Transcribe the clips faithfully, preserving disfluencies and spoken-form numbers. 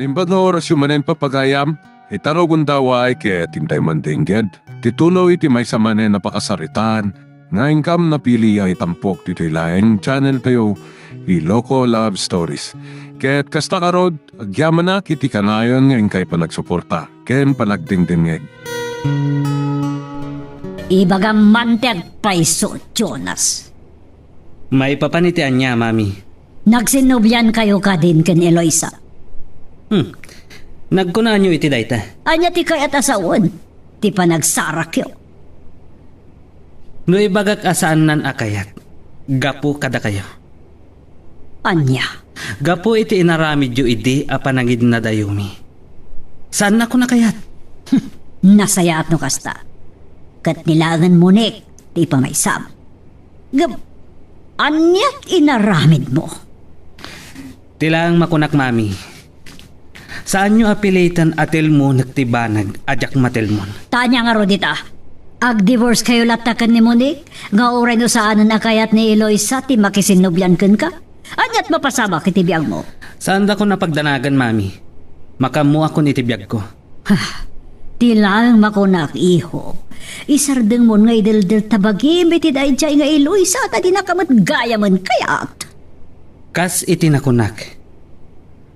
Imbag nga orasyo manen, papagayam, ita no gundaway ket intay mandengngeg ti tuloy ti maysa manen a pakasaritaan nga inkam napili a itampok ditoy laeng channel tayo, Iloko Love Stories. Ket kasta ngarud, agyamanak iti kanayon nga inkay panagsuporta ken panagdengdengngeg. Ibagam man ti agpayso, Jonas. Maipapan iti ania, Mami? Nagsinnobiankayo kadin ken Eloisa? Hmm. Nagkunaanyo iti dayta? Ania ti kayat a sawen ti panagsarakyo? No ibagak a saannan a kayat, gapu kadakayo. Ania? Gapu iti inaramidyo idi a pananginnadayomi. Saannak a kayat. Nasayaat no kasta. Ket ni laengen Monique ti ipamaysam. Ngem, ania ti inaramidmo? Ti laeng makunak, Mami. Saanyo a piliten a tilmonek ti banag a diak matilmon. Ta ania ngarud ita? Agdivorcekayo latta ken ni Monique, nga uray no saanen a kayat ni Eloisa ti makisinnobian kenka? Aniat mapasamak iti biagmo? Saandakon a pagdanagan, Mami. Makaammoakon iti biagko. Ha, ti laeng makunak, iho. Isardengmon nga ideldelta bagim iti daydiay nga Eloisa ta dinaka met gayamen kayat. Kas iti nakunak,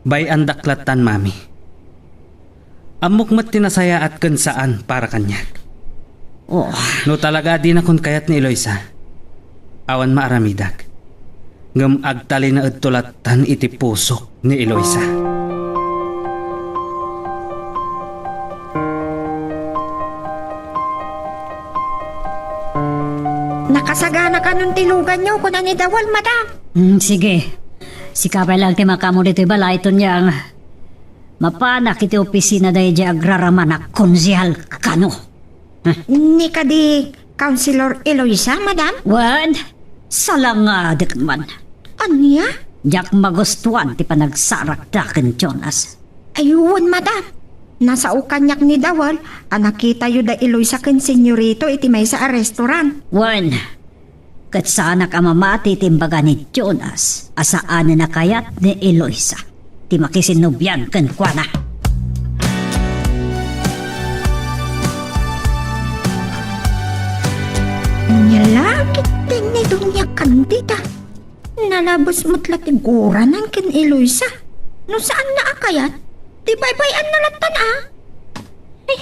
bay-andak lattan, Mami. Ammok met ti nasayaat ken saan para kaniak. Oh. No talaga a dinakon kayat ni Eloisa, awan maaramidak. Ngem agtalinaedto lattan iti pusok ni Eloisa. Nakasagana kanon ti luganyo, kuna ni Dawal, madam. Hmm, sige. Sika pay lang ti makaammo ditoy balay, Tonyang. Mapanak iti opisina daydiay agraramanak, konsehal kano. Ni kadi, Councilor Eloisa, madam? Wen, salangadek man. Ania? Diak magustuan ti panagsarakda ken Jonas. Ay, wen, madam. Nasao kaniak ni Dawal a nakitayo da Eloisa ken Senyorito iti maysa a restaurant. Wen, ket saanak a mamati ti imbaga ni Jonas a saanen a kayat ni Eloisa ti makisinnobian kenkuana. Ania la ketdi ni Doña Candida. Nalabes met la ti guranan ken Eloisa. No saanna a kayat, ti baybay-anna lattan a. Ay,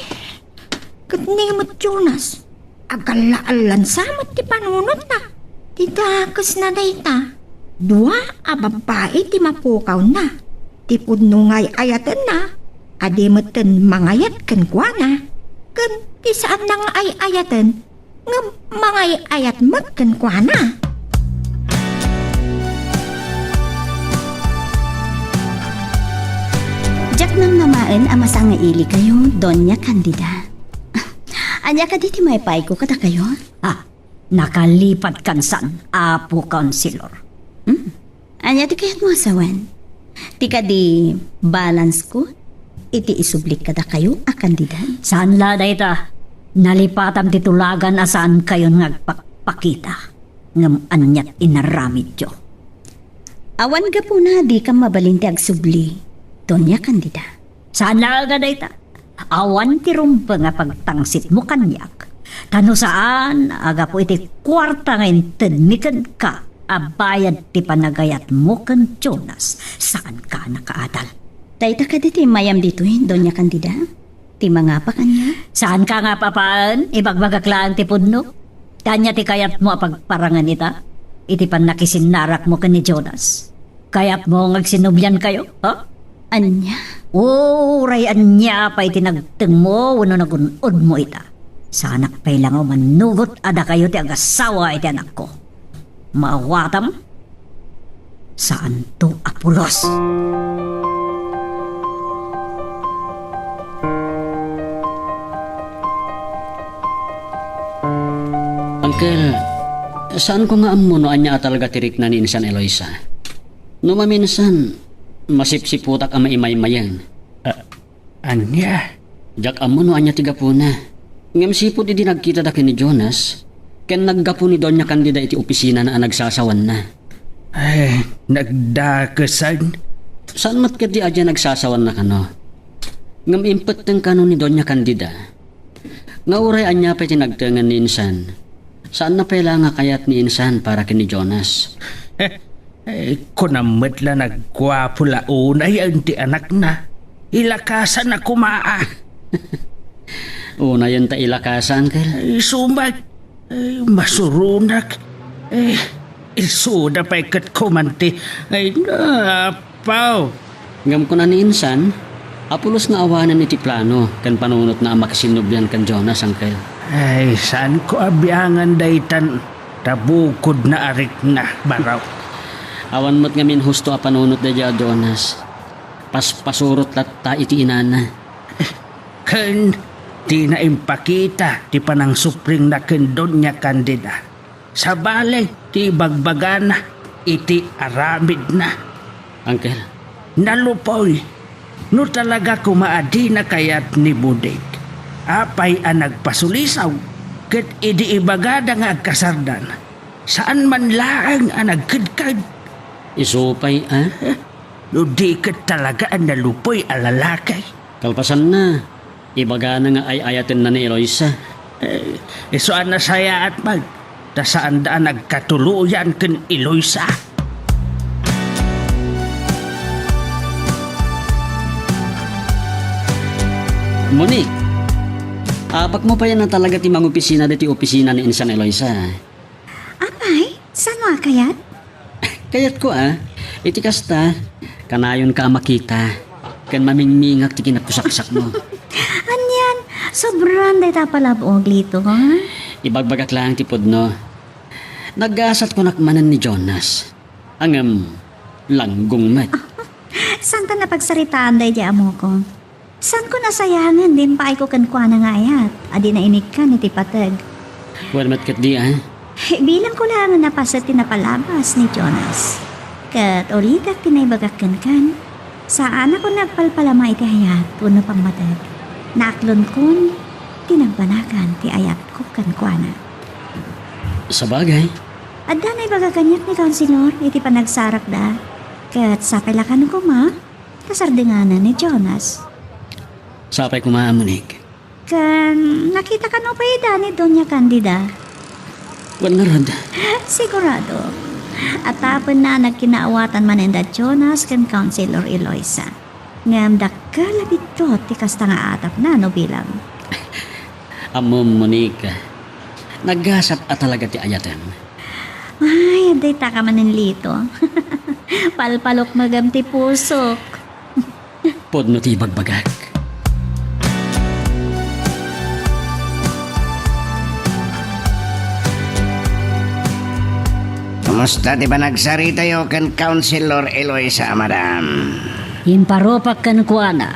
ket ni met Jonas, agalla-allansa met ti panunotna. Ti dakesna dayta, dua a babbai ti mapukawna. Ti pudno nga ay-ayatenna, a di metten mangayat kenkuana, ken ti saanna nga ay-ayaten, ngem mangay-ayat met kenkuana. Diak namnamaen a masangailikayo, Doña Candida. Ania kadi ti maipayko kadakayo? Ah, nakalipatkan san, Apo Councilor. Hmm? Ania ti kayatmo a sawen? Ti kadi balance ko iti isublik kadakayo a kandidat? Saan la dayta. Nalipatam ti tulagan a saankayon nga agpakpakita. Ngem aniat inaramidyo? Awan gapuna a dikam mabalin ti agsubli, Doña Candida. Saan laeng a dayta. Awan ti rumbeng a pagtangsitmo kaniak. Ta no saan a gapu iti kuarta nga intedmi kenka a bayad ti panagayatmo ken Jonas, saanka a nakaadal. Dayta kadi ti immayam ditoy, Doña Candida? Ti mangapa kaniak? Saanka nga apapaen, ibagbagak laeng ti pudno. Ania ti kayatmo a pagparangen ita iti pannakisinnarrakmo ken ni Jonas? Kayatmo nga agsinnobiankayo, ha? Ania? Uray ania pay ti nagtengmo wenno nagun-odmo ita, saanak pay la nga umanugot a dakayo ti agasawa iti anakko. Maawatam? Saanto a pulos. Uncle, saanko nga ammo no ania a talaga ti rikna ni Insan Eloisa. No maminsan, masipsiputak a maimaymayen. Ah, ania? Diak ammo no ania ti gapuna. Ngem sipud idi nagkitada ken ni Jonas, ken naggapu ni Doña Candida iti opisinana a nagsasawanna. Ay, nagdakesan. Saan met ketdi a diay nagsasawanna kano. Ngem impetteng kano ni Doña Candida nga uray ania pay ti nagtengen ni insan, saanna pay la nga kayat ni insan para ken ni Jonas. Eh, kunam met la nagguapo la unayen ti anakna. Ilakasanna koma a. Unayen ta ilakasan, Uncle. Ay, sumak. Ay, masuronak. Eh, isuda pay ket kumanti. Ay, napaw. Ngem kuna ni insan, a pulos nga awanen iti plano ken panunotna a makisinnublian ken Jonas, Uncle. Ay, saanko a biangan daytan ta bukodna a rikna, baro. Awan met ngamin husto a panunot daydiay a Jonas. Paspasurot latta iti inana. Ken dina impakita ti panangsupringna ken Doña Candida. Sabali ti ibagbagana iti aramidna. Uncle. Nalupoy. No talaga koma a dina kayat ni Budig, apay a nagpasulisaw ket idi ibagada nga agkasardan, saan man laeng a nagkedked? Isu pay a? No di ket talaga a nalupoy a lalaki. Kalpasanna, ibagana nga ay-ayatenna ni Eloisa. Eh, isu a nasayaat man, ta saanda a nagkatuloyan ken Eloisa. Monique, apakmo pay a talaga ti mangopisina ditoy opisina ni insan Eloisa. Apay, saan mo a kayat? Kayatko a, iti kasta, kanayonka a makita, ken mamingmingak ti kinapusaksakmo. Anian, sobran dayta a palab-og, Lito, ha? Ibagbagak laeng ti pudno. Naggasat kunak manen ni Jonas. Ngem, langgong met. Saanta a pagsaritaan daydiay amoko. Saanko nasayaangen ti impaayko kenkuana nga ayat a dina inikkan iti pateg. Wen met ketdi, a? Bilangko laengen a paset ti napalabas ni Jonas. Ket ulitek ti naibagak kenkan, saanak a nagpalpalama iti ayat wenno pammateg. Naaklonkon ti nagbanagan ti ayatko kenkuana. Sabagay. Adda naibaga kaniak ni Councilor iti panagsarakda, ket sapay la kano koma, kasardenganan ni Jonas. Sapay koma, Monique. Ken nakita kano pay ida ni Doña Candida? Wen ngarud. Sigurado. Atapenna a nagkinaawatan manen da Jonas ken Councilor Eloisa. Ngem dakkel a biddut ti kasta nga atapna no bilang. Ammom, Monique, naggasat a talaga ti ayatem. Ay, adda ita ka manen, Lito. Palpalukmegem ti pusok. Pudno ti ibagbagak. Kumusta ti panagsaritayo ken Councilor Eloisa, madam? Imparupak kenkuana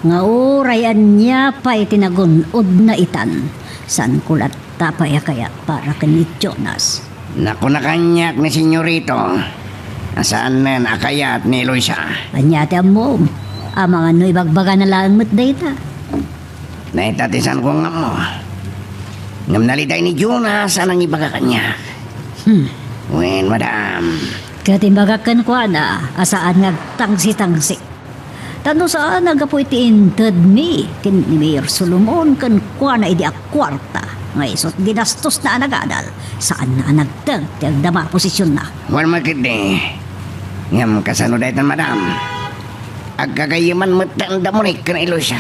nga uray ania pay ti nagun-odna itan, saanko latta pay a kayat para ken ni Jonas. Nakuna kaniak ni Senyorito a saanen a kayat ni Eloisa. Ania ti ammom? Amangan no ibagbagana laeng met dayta. Dayta ti saanko nga ammo. Ngem naliday ni Jonas a nangibaga kaniak. Hmm. Wen, madam. Ket imbagak kenkuana a saan nga agtangsi-tangsi. Ta no saan a gapu iti intedmi ken ni Mayor Solomon kenkuana idi a kuarta nga isut' ginastosna a nagadal, saanna a nagteng ti agdama a posisionna. Wen met ketdi. Ngem kasano daytan, madam? Agkagayyeman metten da Monique ken Eloisa.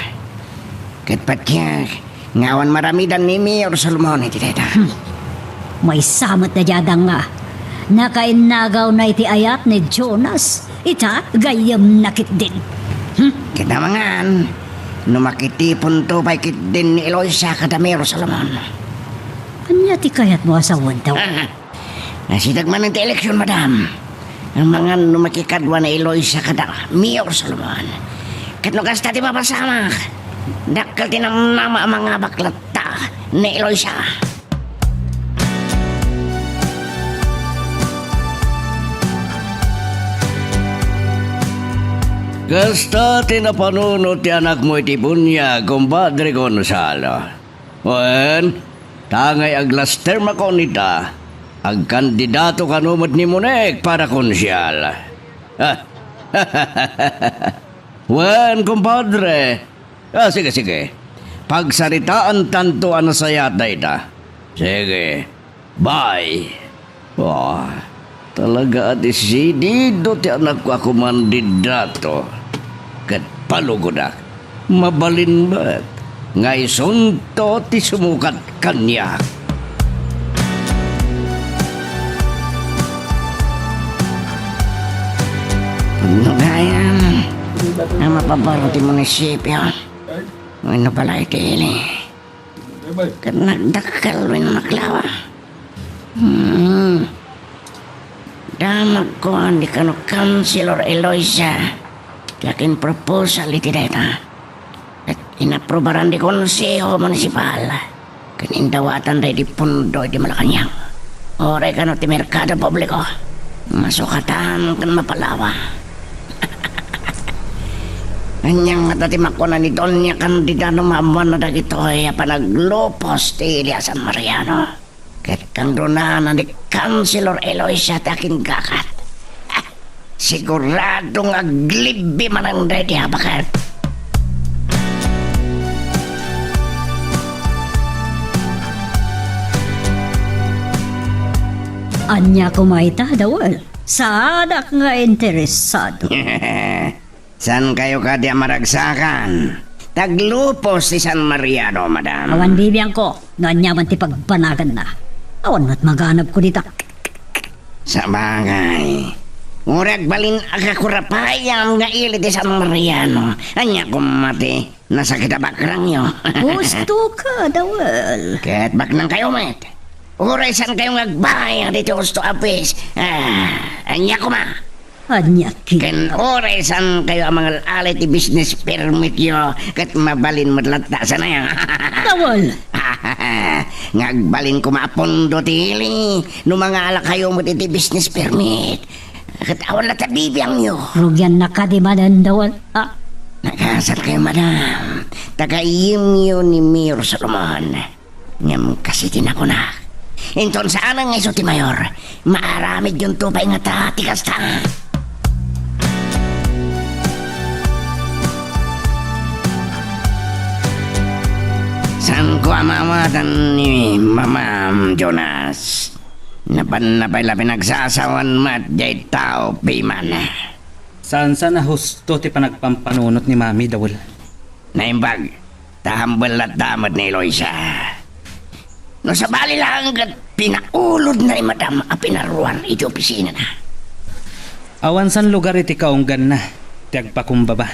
Ket patiek nga awan maramidan ni Mayor Solomon iti dayta. Hmm. Maysa met daydiay a danga. Nakainnagawna iti ayat ni Jonas. Ita, gayyemna ketdin. Hmm? Ket amangan, no makitiponto pay ketdin ni Eloisa kada Mayor Solomon. Ania ti kayatmo a sawenta? Ah, nasiteg manen ti eleksion, madam. Amangan no makikadua ni Eloisa kada Mayor Solomon. Ket no kasta ti mapasamak, dakkel ti namnama a mangabak latta ni Eloisa. Kasta ti napanunot ti anakmo iti buniag, Compadre Gonzalo. Wen, tangay aglastermakon ita, agkandidato kano met ni Monique para konsial. Ah, Wen, kumpadre. Ah, sige, sige. Pagsaritaantanto a nasayaat dayta. Sige. Bye. Ah, talaga a desidido ti anakko a kumandidato. Ket palugodak. Mabalin met nga isunto ti sumukat kaniak. No gayam a mapabaro ti munisipio wenno pala iti ili, ket nagdakkel wenno naklawa. Hmm. Damagko a ni kano Councilor Eloisa ti akin-proposal iti dayta. Ket inaprubaran ti Konseho Munisipal ken indawatan daydi pondo iti Malacañang. Uray kano ti merkado publiko, masukatan ken mapalawa. Ania ngata ti makuana ni Doña Candida no maammoanna dagitoy a panaglupos ti ili a San Mariano? Ket kangdunana ni Councilor Eloisa ti akingagat. Ah, sigurado nga aglibbi manen daydi a baket. Ania koma ita, Dawel? Saanak nga interesado. Saan kayo kadi a maragsakan? Taglupos ti San Mariano, madam. Awan bibiangko no ania man ti pagbanaganna. Awan met maganabko dita. Sabagay, uray agbalin a kakurapayam nga ili ti San Mariano. Ania koma ti nasakit a bakrangyo? Husto ka, Dawel. Ket baknang kayo met. Uray saan kayo nga agbayad iti husto a fees. Ah, ania koma? Ania kit? Ken uray saan kayo a mangal-ala iti business permit yo, ket mabalin met latta sanayo. Dawel! Nga agbalin koma a pondo ti ili, no mangala kayo met iti business permit. Ket awan latta bibiangyo. Rugianna kadi manen, Dawel, ha? Nagasat kayo, madam. Tagayemyo ni Mayor Solomon. Ngem kas iti nakunak, inton saanen nga isu ti mayor, maaramidyonto pay ngata ti kasta. Saanko a maawatan ni Mamam Jonas. Napanna pay la pinagsasawan met diay tao piman. Saan-saan a husto ti panagpampanunot ni Mami, Dawel. Naimbag, ta hambel latta met ni Eloisa. No sabali laeng ket pinaulodna ni Madam a pinaruar iti opisinana. Awan saan lugar iti kaungganna ti agpakumbaba.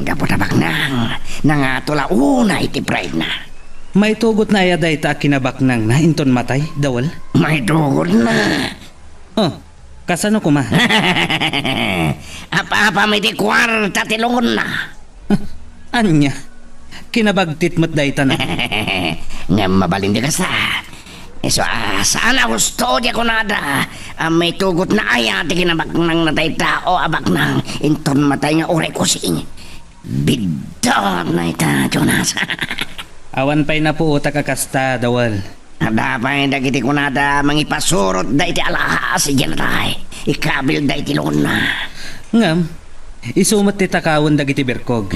Gapu ta baknang, nangato la unay ti pride-na. Maitugotna aya dayta a kinabaknangna inton matay, Dawel? Maitugotna. Oh, kasano koma? Apapam iti kuarta ti lungonna. Ania? Kinabagtit met dayta na. Ngem mabalin ti kasta. Isu a saan a husto ti kunada a maitugotna aya ti kinabaknangna dayta o a baknang inton matay nga uray kusing. Biddutna ita, Jonas. Awan pay napuotak a kasta, Dawel. Adda pay dagiti kunada mangipasurotda iti alahas idiay natay. Ikabilda iti lungonna. Ngem, isu met ti takawen dagiti berkog.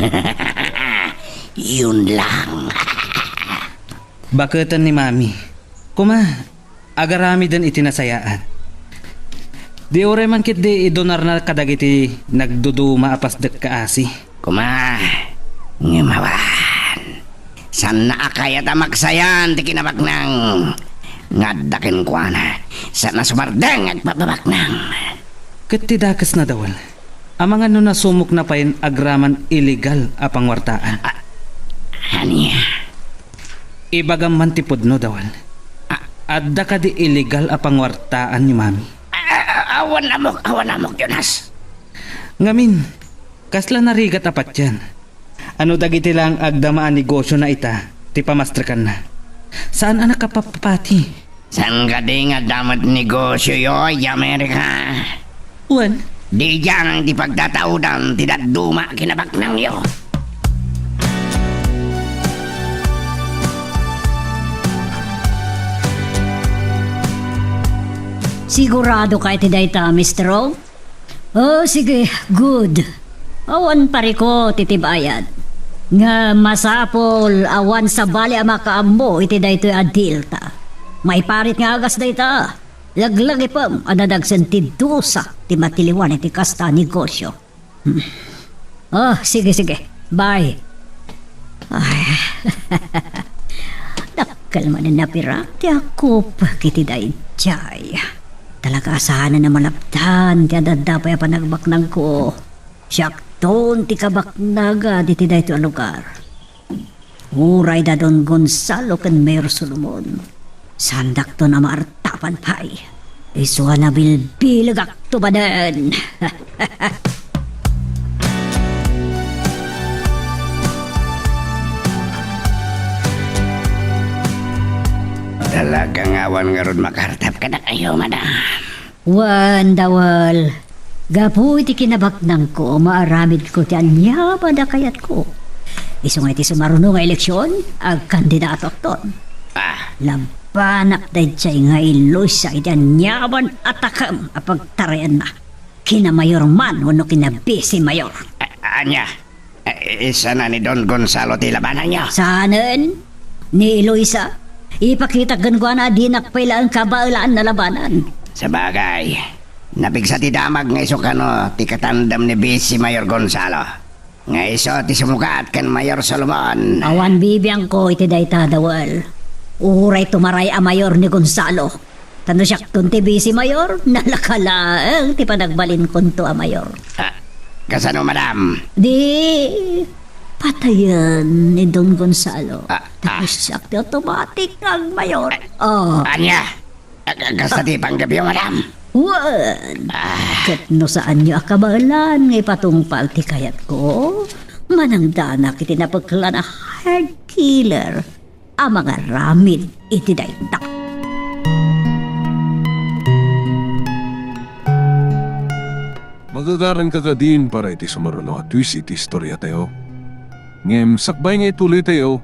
Yun lang. Baketen ni Mami. Koma, agaramiden iti nasayaat. Di uray man ketdi idonarna kadagiti nagduduma a pasdek kaasi. Koma, ngem awan. Saanna a kayat a maksayan ti kinabaknang nga adda kenkuana. Saan a sumardeng agpababaknang. Ket ti dakesna, Dawel, amangan no nasumokna pay agraman illegal a panguartaan. A-, ania? Ibagam man ti pudno, Dawel. A- Adda kadi illegal a panguartaan ni Mami? A-, a-, awan ammok, awan ammok, Jonas. Ngamin, kasla narigat a patian. Ano dagiti lang agdama a negosiona ita ti pamastrekanna? Saan a nakapapati? Saan kadi nga adda met negosioyo idiay Amerika? Wen? Diay ti pagtataudan ti dadduma a kinabaknangyo. Sigurado ka iti dayta, Mister O? Oh, sige, good. Awan parikut iti bayad. Nga masapul awan sabali a makaammo iti daytoy a dealta. Maiparit nga agas dayta. Laglagipem a nadagsen ti dusa ti matiliwan iti kasta a negosio. Hmm. Oh, sige, sige. Bye. Ay. Dakkel manen napirak ti akupek iti daydiay. Talaga a saanen a malapdan ti adda pay a panagbaknangko. Siakton ti kabaknagad iti daytoy a lugar. Uray da Don Gonzalo ken Mayor Solomon, saandakton a maartapan pay. Isu a nabilbilegakto baden. Talaga nga awan ngarud makaartap kadakayo, madam. Wen, Dawel, gapu iti kinabaknangko, maaramidko ti aniaman a kayatko. Isu nga iti sumaruno nga eleksion, agkandidato akton. Ah. Labanak daydiay nga ilusa iti aniaman a takem a pagtarayanna. Kina mayor man wenno kina vice mayor. A-, ania? Eh, isana ni Don Gonzalo ti labananyo? Saanen? Ni Eloisa? Ipakitak kenkuana a dinak pay laeng kabaelan a labanan. Sabagay, napigsa ti damag nga isu kano ti katandem ni Vice Mayor Gonzalo. Nga isu ti sumukat ken Mayor Solomon. Awan bibiangko iti dayta, Dawel. Uray tumaray a mayor ni Gonzalo. Ta no siakton ti vice mayor, nalaka laeng ti panagbalinkonto a mayor. Ah, kasano, madam? Di, patayen ni Don Gonzalo. Ah, ah. Tapos siak ti automatic nga agmayor. Ah, oh. Ania? Ah, ka-, kasta ti panggepyo, madam? Wen. Ah. Ket no saanyo a kabaelan nga ipatungpal ti kayatko, manangdanak iti napeklan a hard killer a mangaramid iti dayta. Magagaranka kadin para iti sumaruno a twist iti istoriatayo. Ngem sakbay nga ituloytayo,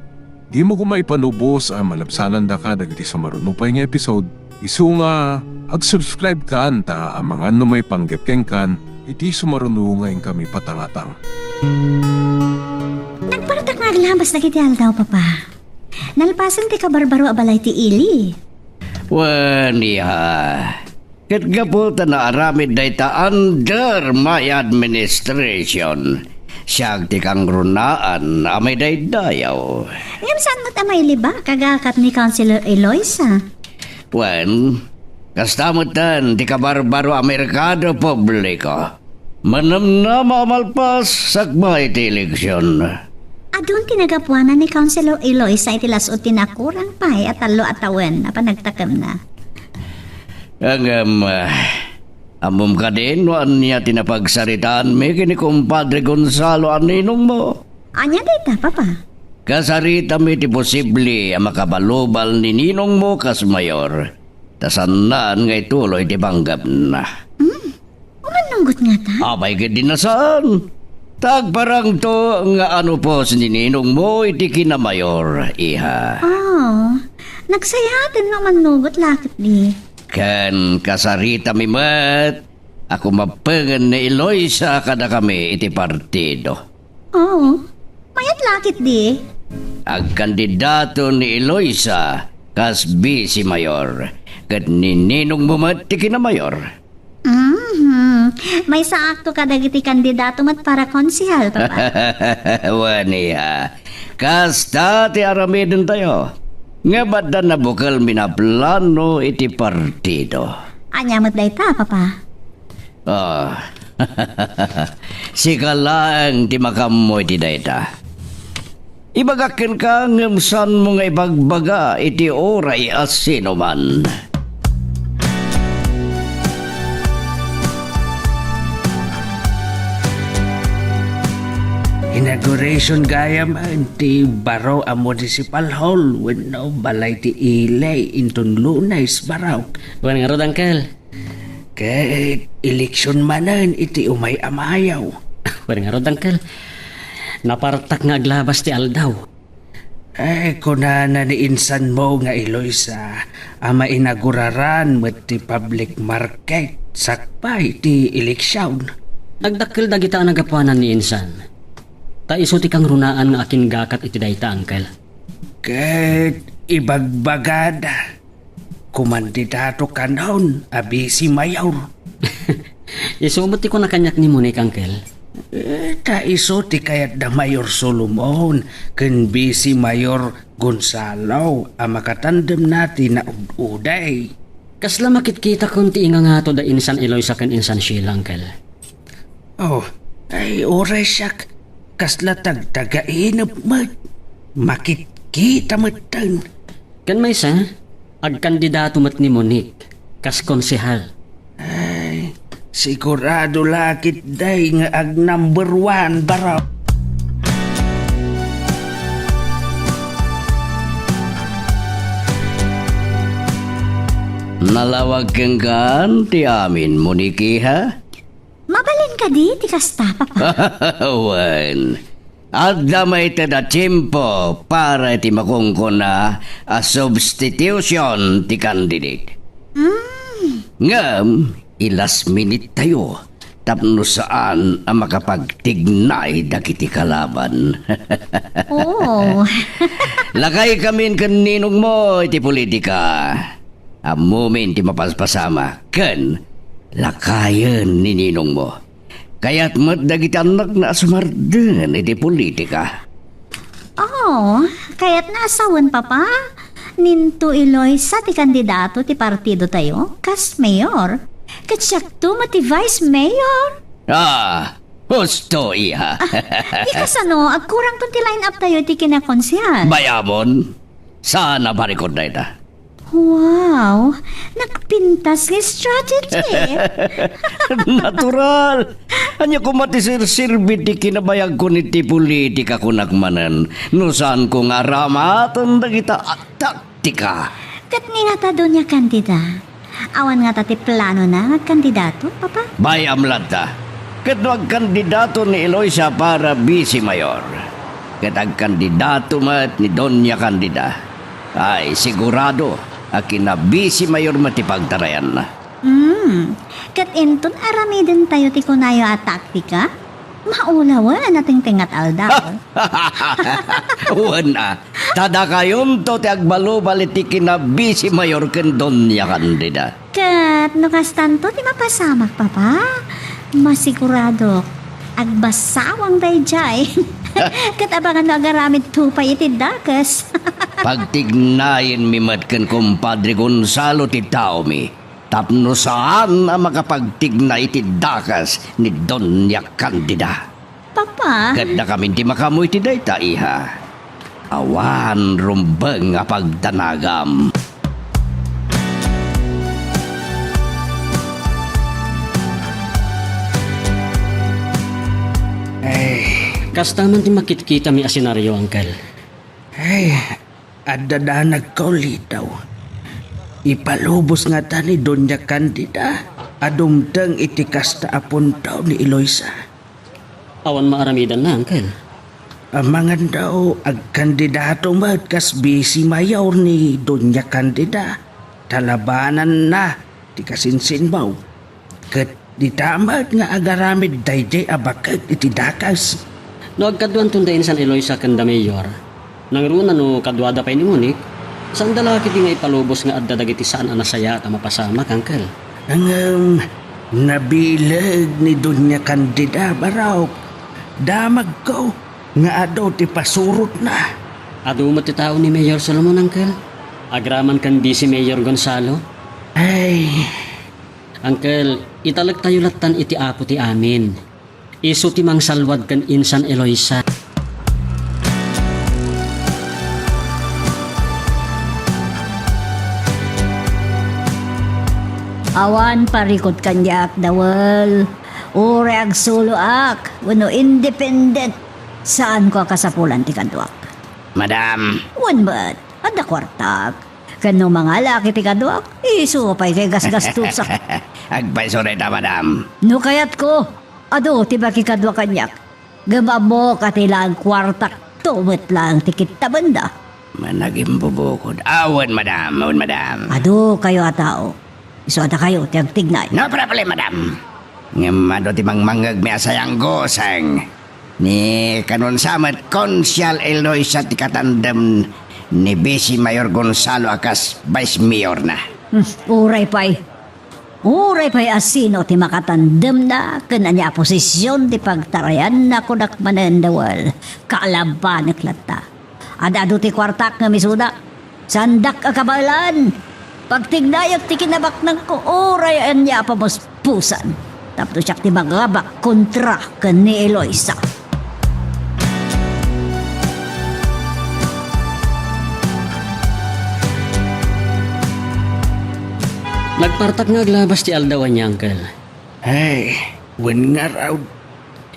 dimo koma ipanubos a malabsanandaka dagiti sumaruno pay nga episode. Isu nga, ag-subscribe kan ta amangan no maipanggep kenkan iti sumaruno nga inkami patangatang. Nagpartak nga aglabas dagiti aldaw, Papa. Nalpasen ti kabarbaro a balay ti ili. Wen, iha. Ket gapu ta naaramid dayta under my administration, siak ti kangrunaan a maidaydayaw. Ngem saan met a mailibak, kagakat ni Councilor Eloisa? Wen, kasta metten ti kabarbaro a merkado publiko. Manamnama a malpas sakbay ti eleksion. Adun ti nagapuanan ni Councilor Eloisa iti las-ud ti nakurang pay a tallo a tawen a panagtakemna. Ngem, ah, ammom kadi no ania ti napagsaritaanmi ken ni Kumpadre Gonzalo a ninongmo? Ania dayta, Papa? Kasaritami ti posible a makabalubal ni ninongmo kas mayor. Ta saanna nga ituloy ti panggepna. Hmm? Umannunggot ngata? Apay ket di na saan. Ta agparangto nga anupos ni ninongmo iti kinamayor, iha. Oh, nagsayaten nga umannunggot la ketdi. Ken kasaritami met a kumappengen ni Eloisa kadakami iti partido. Oo. Mayat la ketdi. Agkandidato ni Eloisa kas vice mayor, ket ni ninongmo met ti kinamayor. Mhm. Maysaakto kadagiti kandidato met para konsehal, Papa. Wen, iha. Kasta ti aramidentayo. Ngem adda nabukelmi a plano iti partido. Ania met dayta, Papa? Ah. Sika laeng ti makaammo iti dayta. Ibagak kenka ngem saanmo nga ibagbaga iti uray a sinuman. Inauguration gayam ti baro a municipal hall wenno balay ti ili inton Lunes, baro. Wen ngarud, Uncle. Ket eleksion manen iti umay a Mayo. Wen ngarud, Uncle. Napartak nga aglabas ti aldaw. Ay, kunana ni insanmo nga Eloisa a mainaguraran met ti public market sakbay ti eleksion. Agdakkel dagita a nagapuanan ni insan. Ta isu ti kangrunaan nga akinggakat iti dayta, Uncle. Ket ibagbagada, kumandidato kanon a bisi mayor. Isu met ti kuna kaniak ni Monique, Uncle. Eh, ta isu ti kayat da Mayor Solomon ken bisi mayor Gonzalo a makatandemna ti naud-uday. Kasla makitkitakon ti ingangato da insan Eloisa ken insan Sheila, Uncle. Oh, ay, uray siak, kasla tagtagainep met. Makitkita metten. Ken maysa, agkandidato met ni Monique kas konsehal. Ay, sigurado la ketdi nga ag number one, baro. Nalawag kenkan ti amin, Monique, ha? Mabalin kadi ti kasta, Papa? Wen, adda mayted a tiempo para iti makunkuna a substitution ti candidate. Mm. Ngem, i-last minute tayo tapno saan a makapagtignay dagiti kalaban. Oh. Lakaykamin ken ninongmo iti politika. Ammomin ti mapaspasamak ken lakayen ni ninongmo. Kayat met dagiti annakna a sumarden iti politika. Oh, kayatna a sawen, Papa. Ninto Eloisa ti kandidato ti partidotayo kas mayor. Ket siakto met ti vice mayor. Ah, husto, iha. Di kasano, agkurangton ti line-up tayo iti kinakonsehal. Bay-amon, saan a barikod dayta? Wow, nagpintas nga strategy. Natural. Ania koma ti serserbi ti kinabayagko iti politika, kunak manen, no saanko nga aramaten dagita a taktika? Ket ni ngata, Doña Candida, awan ngata ti planona nga agkandidato, Papa? Bay-am latta. Ket no agkandidato ni Eloisa para vice mayor, ket agkandidato met ni Doña Candida, ay, sigurado a kina-vice mayor met ti pagtarayanna. Hmm. Ket inton aramidentayo ti kunayo a taktika, maulawen a tingtingngat aldaw. Wen a, ta dakayonto ti agbalubal iti kina-vice mayor ken Doña Candida. Ket no kastanto ti mapasamak, Papa, masiguradok agbasawang daydiay. Ket abangan no agaramidto pay iti dakes. Pagtignayenmi met ken Kumpadre Gonzalo ti taomi tapno saan a makapagtignay iti dakes ni Doña Candida. Papa. Ket dakamin ti makaammo iti dayta, iha. Awan rumbeng a pagdanagam. Ay. Kasta man ti makitkitami a senaryo, Uncle. Ay, adda danagko, Lito. Ipalubos ngata ni Doña Candida a dumteng iti kasta a punto ni Eloisa. Awan maaramidanna, Uncle. Amangan daw, agkandidato met kas vice mayor ni Doña Candida. Talabananna ti kasinsinmo. Ket dita met nga agaramid daydiay a baket iti dakes. No agkaduanton da insan Eloisa ken da Mayor, nangruna no kaduada pay ni Monique, saanda la ketdi nga ipalubos nga adda dagiti saan a nasayaat a mapasamak, Uncle. Ngem, nabileg ni Doña Candida, barok. Damagko nga adu ti pasurotna. Adu met ti tao ni Mayor Solomon, Uncle. Agraman ken Vice Mayor Gonzalo. Ay. Uncle, italektayo lattan iti Apo ti amin. Isu ti mangsalwad ken insan Eloisa. Awan parikut kaniak, Dawel. Uray agsoloak wenno independent, saanko a kasapulan ti kaduak. Madam. Wen met, adda kuartak. Ken no mangalak iti kaduak, isu pay ti gasgastosak. Agpayso dayta, madam. No kayatko, adu ti makikadua kaniak. Ngem ammok a ti laeng kuartakto met laeng ti kittabenda. Managimbubukod. Awan, madam. Awan, madam. Adu kayo a tao. Isu a dakayo ti agtignay. No problem, madam. Ngem adu ti mangmangngegmi a sayangguseng. Ni kanunsa met Konsyal Eloisa ti katandem ni Vice Mayor Gonzalo a kas Vice Mayorna. Hmm, uray pay. Uray pay a sino ti makatandemna ken ania a posision ti pagtarayanna, kunak manen, Dawel, kaalabanek latta. Ad-adu ti kuartak ngem isuda, saandak a kabaelan. Pagtignayak ti kinabaknangko uray ania a pamuspusan tapno siak ti mangabak kontra ken ni Eloisa. Nagpartak nga aglabas ti aldaw, ania, Uncle? Ay, wen ngarud.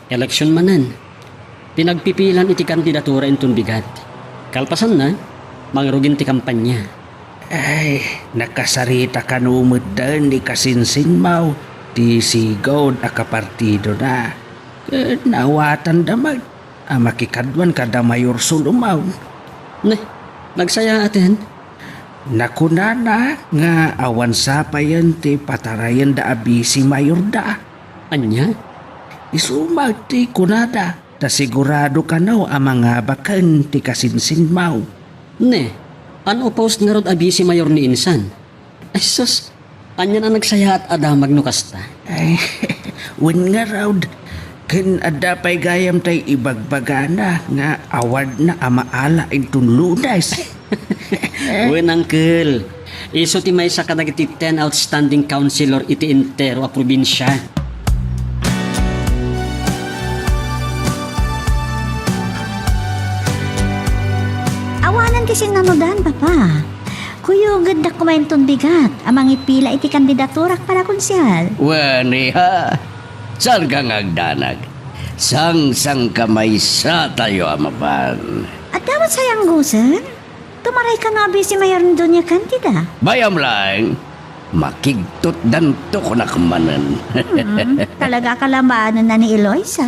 Eleksion manen. Pinagpipilan iti kandidatura inton bigat. Kalpasanna, mangrugin ti kampanya. Ay, nakasarita kano met daan ni kasinsinmaw ti sigud a kapartidona. Ket naawatanda met a makikaduan kada Mayor Solomon. Ne, nagsayaaten. Nakunana nga awan sapayen ti patarayenda a Vice Mayorda. Ania? Isu met ti kunada, ta sigurado kano a mangabaken ti kasinsinmaw. Ne, an-opposed ngarud a Vice Mayor ni insan? Ay sus, anian a nagsayaat a damag no kasta? Ay, wen ngarud, ken adda pay gayam tay ibagbagana nga awardna a maala inton Lunes. Wen, Uncle, isu ti maysa kadagiti ten outstanding councilor iti entero a probinsia. Awanen ti sinnanudan, Papa. Kuyogeddak koma inton bigat a mangipila iti kandidaturak para konsyal. Wen, iha, saanka nga agdanag? Sangsangka maysatayo a mapan. Adda met sayanggusek? Tumaray kano a Vice Mayor ni Doña Candida. Bayam laeng, makigtutdanto kunak manen. Hmm, talaga a kalabaanenna ni Eloisa.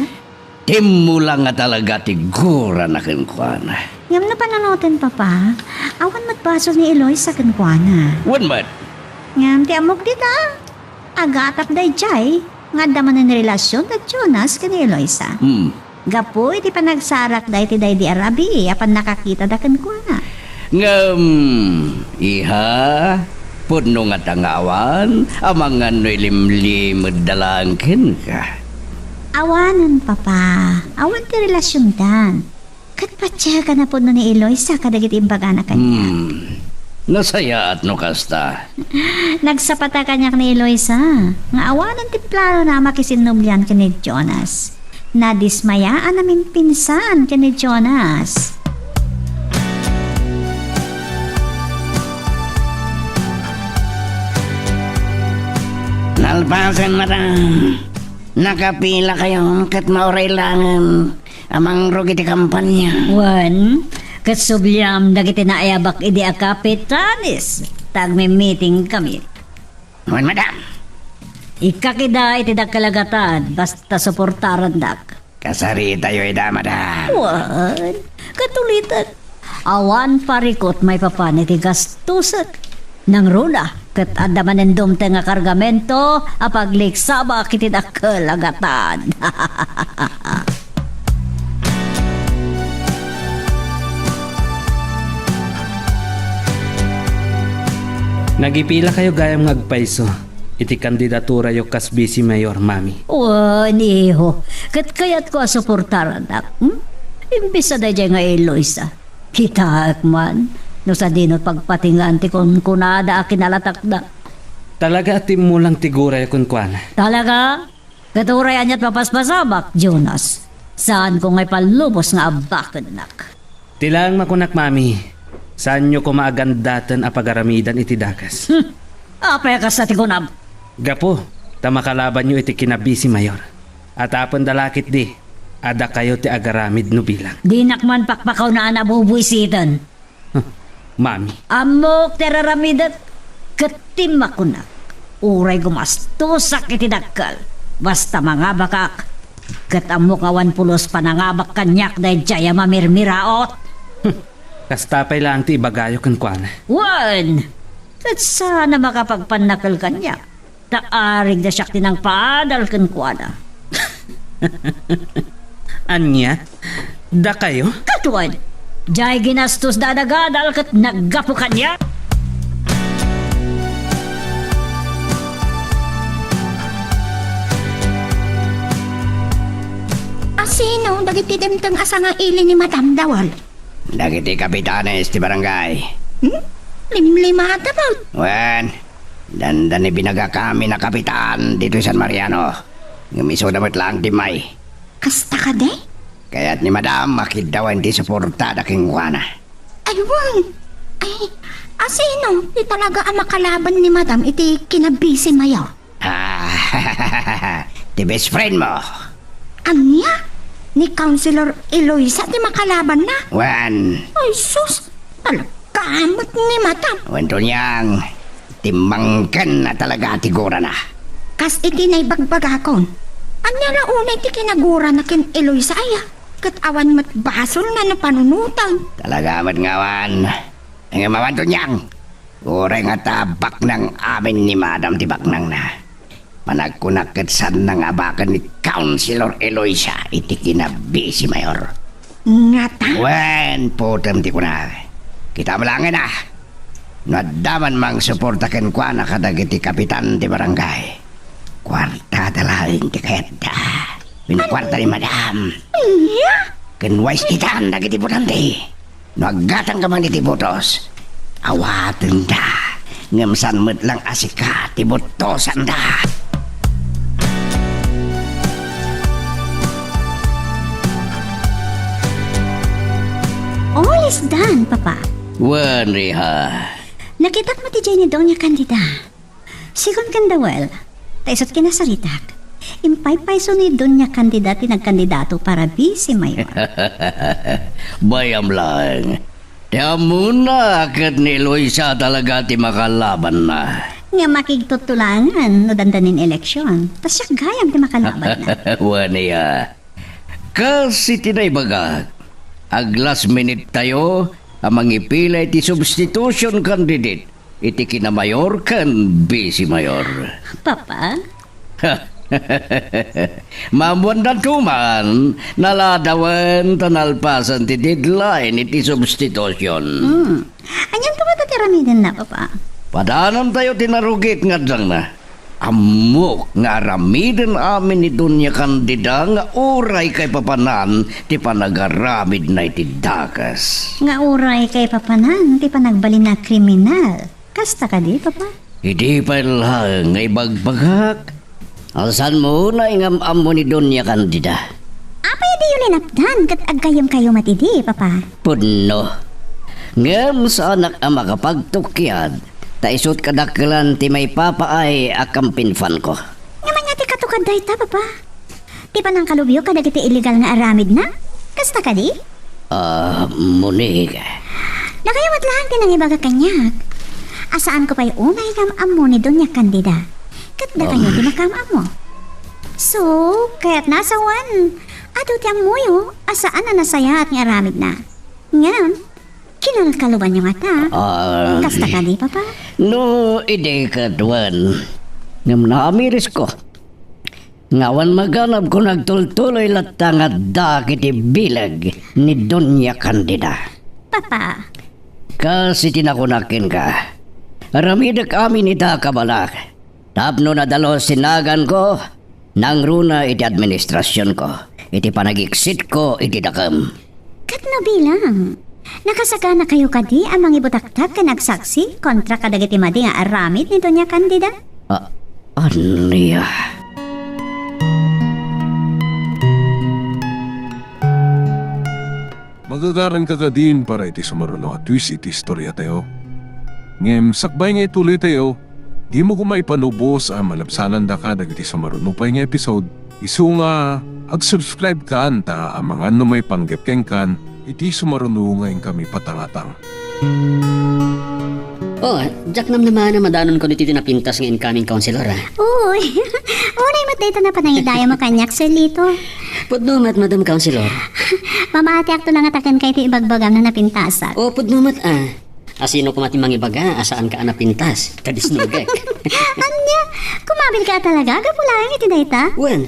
Timmulang nga talaga ti gurana kenkuana. Ngem no panunoten, Papa, awan met basol ni Eloisa kenkuana. Wen met. Ngem ti ammok dita, agatap daydiay nga adda manen relasion da Jonas ken ni Eloisa. Hmm. Gapu iti panagsarakda iti daydi a rabii a pannakakitada kenkuana. Ngem, iha, pudno ngata nga awan, amangan no ilimlimedda laeng kenka. Awanen, Papa. Awan ti relasiondan. Ket patiekan a pudno ni Eloisa kadagiti imbagana kaniak. Hmm. Nasayaat no kasta. Nagsapata kaniak ni Eloisa nga awanen ti planona a makisinnublian ken ni Jonas. Nadismayaan a mimpinsan ken ni Jonas. Nalpasen, madam. Nakapila kayo ket mauray laengen a mangrugit iti kampanya. Wen, ket subliam dagiti naayabak idi a kapitanes, ta agmi-meeting kami. Wen, madam. Ikkak ida iti dakkel a gatad, basta suportarandak. Kasaritayo ida, madam. Wen, ket ulitek, awan parikut maipapan iti gastosek. Nangruna, ket adda manen dumteng a kargamento a pagliksabak iti dakkel a gatad. Nagipila kayo gayam nga agpayso iti kandidaturayo kas Vice Mayor, Mami. Wen, iho, ket kayatko a suportarannak, hmm? Imbes a daydiay nga Eloisa. Kitaek man, no sadino pagpatingan ti kunkunada a kinalatakda. Talaga a timmulang ti gurayo kenkuana. Talaga? Ket uray aniat mapaspasamak, Jonas. Saanko nga ipallubos nga abakennak. Ti laeng makunak, Mami, saanyo koma a gandaten a pagaramidan iti dakes. Hmm. Apay a kasta ti kunam? Gapu ta makalabanyo iti kina Vice Mayor. Atapen da la ketdi a dakayo ti agaramid no bilang. Dinak man pakpakawnaan a bubuisiten. Huh, Mami. Ammok ti ar-aramidek ket timmakunak. Uray gumastosak iti dakkel, basta mangabakak, ket ammok nga awan pulos panangabak kaniak daydiay a mamirmiraot. Huh. Kasta pay laeng ti ibagayo kenkuana. Wen! Ket saan a makapagpannakel kaniak, ta arigda siak ti nangpaadal kenkuana. Ania? Dakayo? Ket wen, diay ginastosda a nagadal ket naggapu kaniak. Asino dagiti dimteng a sangaili ni Madam Dawal? Dagiti kapitanes ti barangay. Hmm? Limlimata met. Wen, dandani binagakami a kapitan ditoy San Mariano. Ngem isuda met laeng immay. Kasta kadi? Kayat ni Madam a kiddawen ti suportada kenkuana. Ay, wen. Ay, asino ti talaga a makalaban ni Madam iti kinabisi mayo? Ah, ti best friend mo. Ania? Ni Councilor Eloisa ti makalabanna? Wen. Ay, sus! Talaga met ni Madam. Wen, Tonyang, timmangken a talaga ti gurana. Kas iti naibagbagakon, ania la unay ti kinagurana ken Eloisa aya? Ket awan met basolna no panunoten. Talaga met nga awan. Ngem awan, Tonyang. Uray ngata baknang amin ni Madam ti baknangna. Panagkunak ket saanna nga abaken ni Councilor Eloisa iti kinabisi mayor. Ngata? Wen, putem ti kuna. Kitam laengen a. No adda man mangsuporta kenkuana kadagiti kapitan ti barangay, kuartada laeng ti kayatda. Wenno kuarta ni Madam. Ania? Ken wais itan dagiti botante. No aggatangka man iti botos, awatenda, ngem saan met lang a sika ti botosanda. All is done, Papa. Wen, Riha. Nakitak met idiay ni Doña Candida. Sigun ken Dawel, ta isut' kinasaritak, impaypayso ni Doña Candida ti nagkandidato para vice mayor. Bayam laeng. Ti ammona ket ni Eloisa talaga ti makalabanna. Nga makigtuttulangan no dandanin eleksion, ta siak gayam ti makalabanna. Wen, Riha. Kas iti naibagak, ag-last minute tayo a mangipila iti substitution candidate iti kinamayor ken vice mayor. Papa? Maammoandanto man, naladawen ta nalpasen ti deadline iti substitution. Hmm. Anianto ngata ti aramidenna, Papa? Padanantayo ti narugit nga addanna. Ammok nga aramiden amin ni Doña Candida nga uray kaipapanan ti panagaramidna iti dakes. Nga uray kaipapanan ti panagbalinna a kriminal. Kasta kadi, Papa? Idi pay laeng nga ibagbagak, a saanmo unay nga am-ammo ni Doña Candida. Apay a diyo linapdan ket aggayyemkayo met idi, Papa? Pudno. Ngem saanak a makapagtukkiad, ta isut' kadakkelan ti maipapaay a kampinfanko. Ngem ania ti katukad dayta, Papa? Ti panangkalubyo kadagiti illegal nga aramidna? Kasta kadi? Ah, Monique. Dakayo met laeng ti nangibaga kaniak a saanko pay unay nga am-ammo ni Doña Candida. Ket dakayo ti makaam-ammo. So, kayatna a sawen, adu ti ammoyo a saan a nasayaat nga aramidna. Ngem, kinalkalubanyo ngata. Ah, kasta kadi, Papa? No, idi ket wen. Ngem naamirisko nga awan maganabko no agtultuloy latta nga adda iti bileg ni Doña Candida. Papa. Kas iti nakunak kenka, aramidek amin ita a kabalak. Tapno nadalus ti naganko, nangruna iti administrasionko, iti panagiksit ko iti dakem. Ket no bilang, nakasaganakayo kadi a mangibutaktak ken agsaksi kontra kadagiti madi nga aramid ni Doña Candida? A-, ania? Magagaranka kadin para iti sumaruno a twist iti istoriatayo. Ngem sakbay nga ituloytayo, dimo koma ipanubos a malabsanandaka dagiti sumaruno pay nga episode, isu nga ag-subscribe kan ta amangan no maipanggep kenkan iti sumaruno nga inkami patangatang. Oh, diak namnamaen a madanonko ditoy ti napintas nga incoming councilor, ah. Uy, unay met dayta a panangidayawmo kaniak, Sir Lito. Pudno met, Madam Councilor. Mamatiakto la ngata kenka iti ibagbagam no napintasak. Oh, pudno met, ah. Asino koma ti mangibaga a saanka a napintas? Kadisnogek. Ania? Kumabilka talaga? Gapu laeng iti dayta? Wen.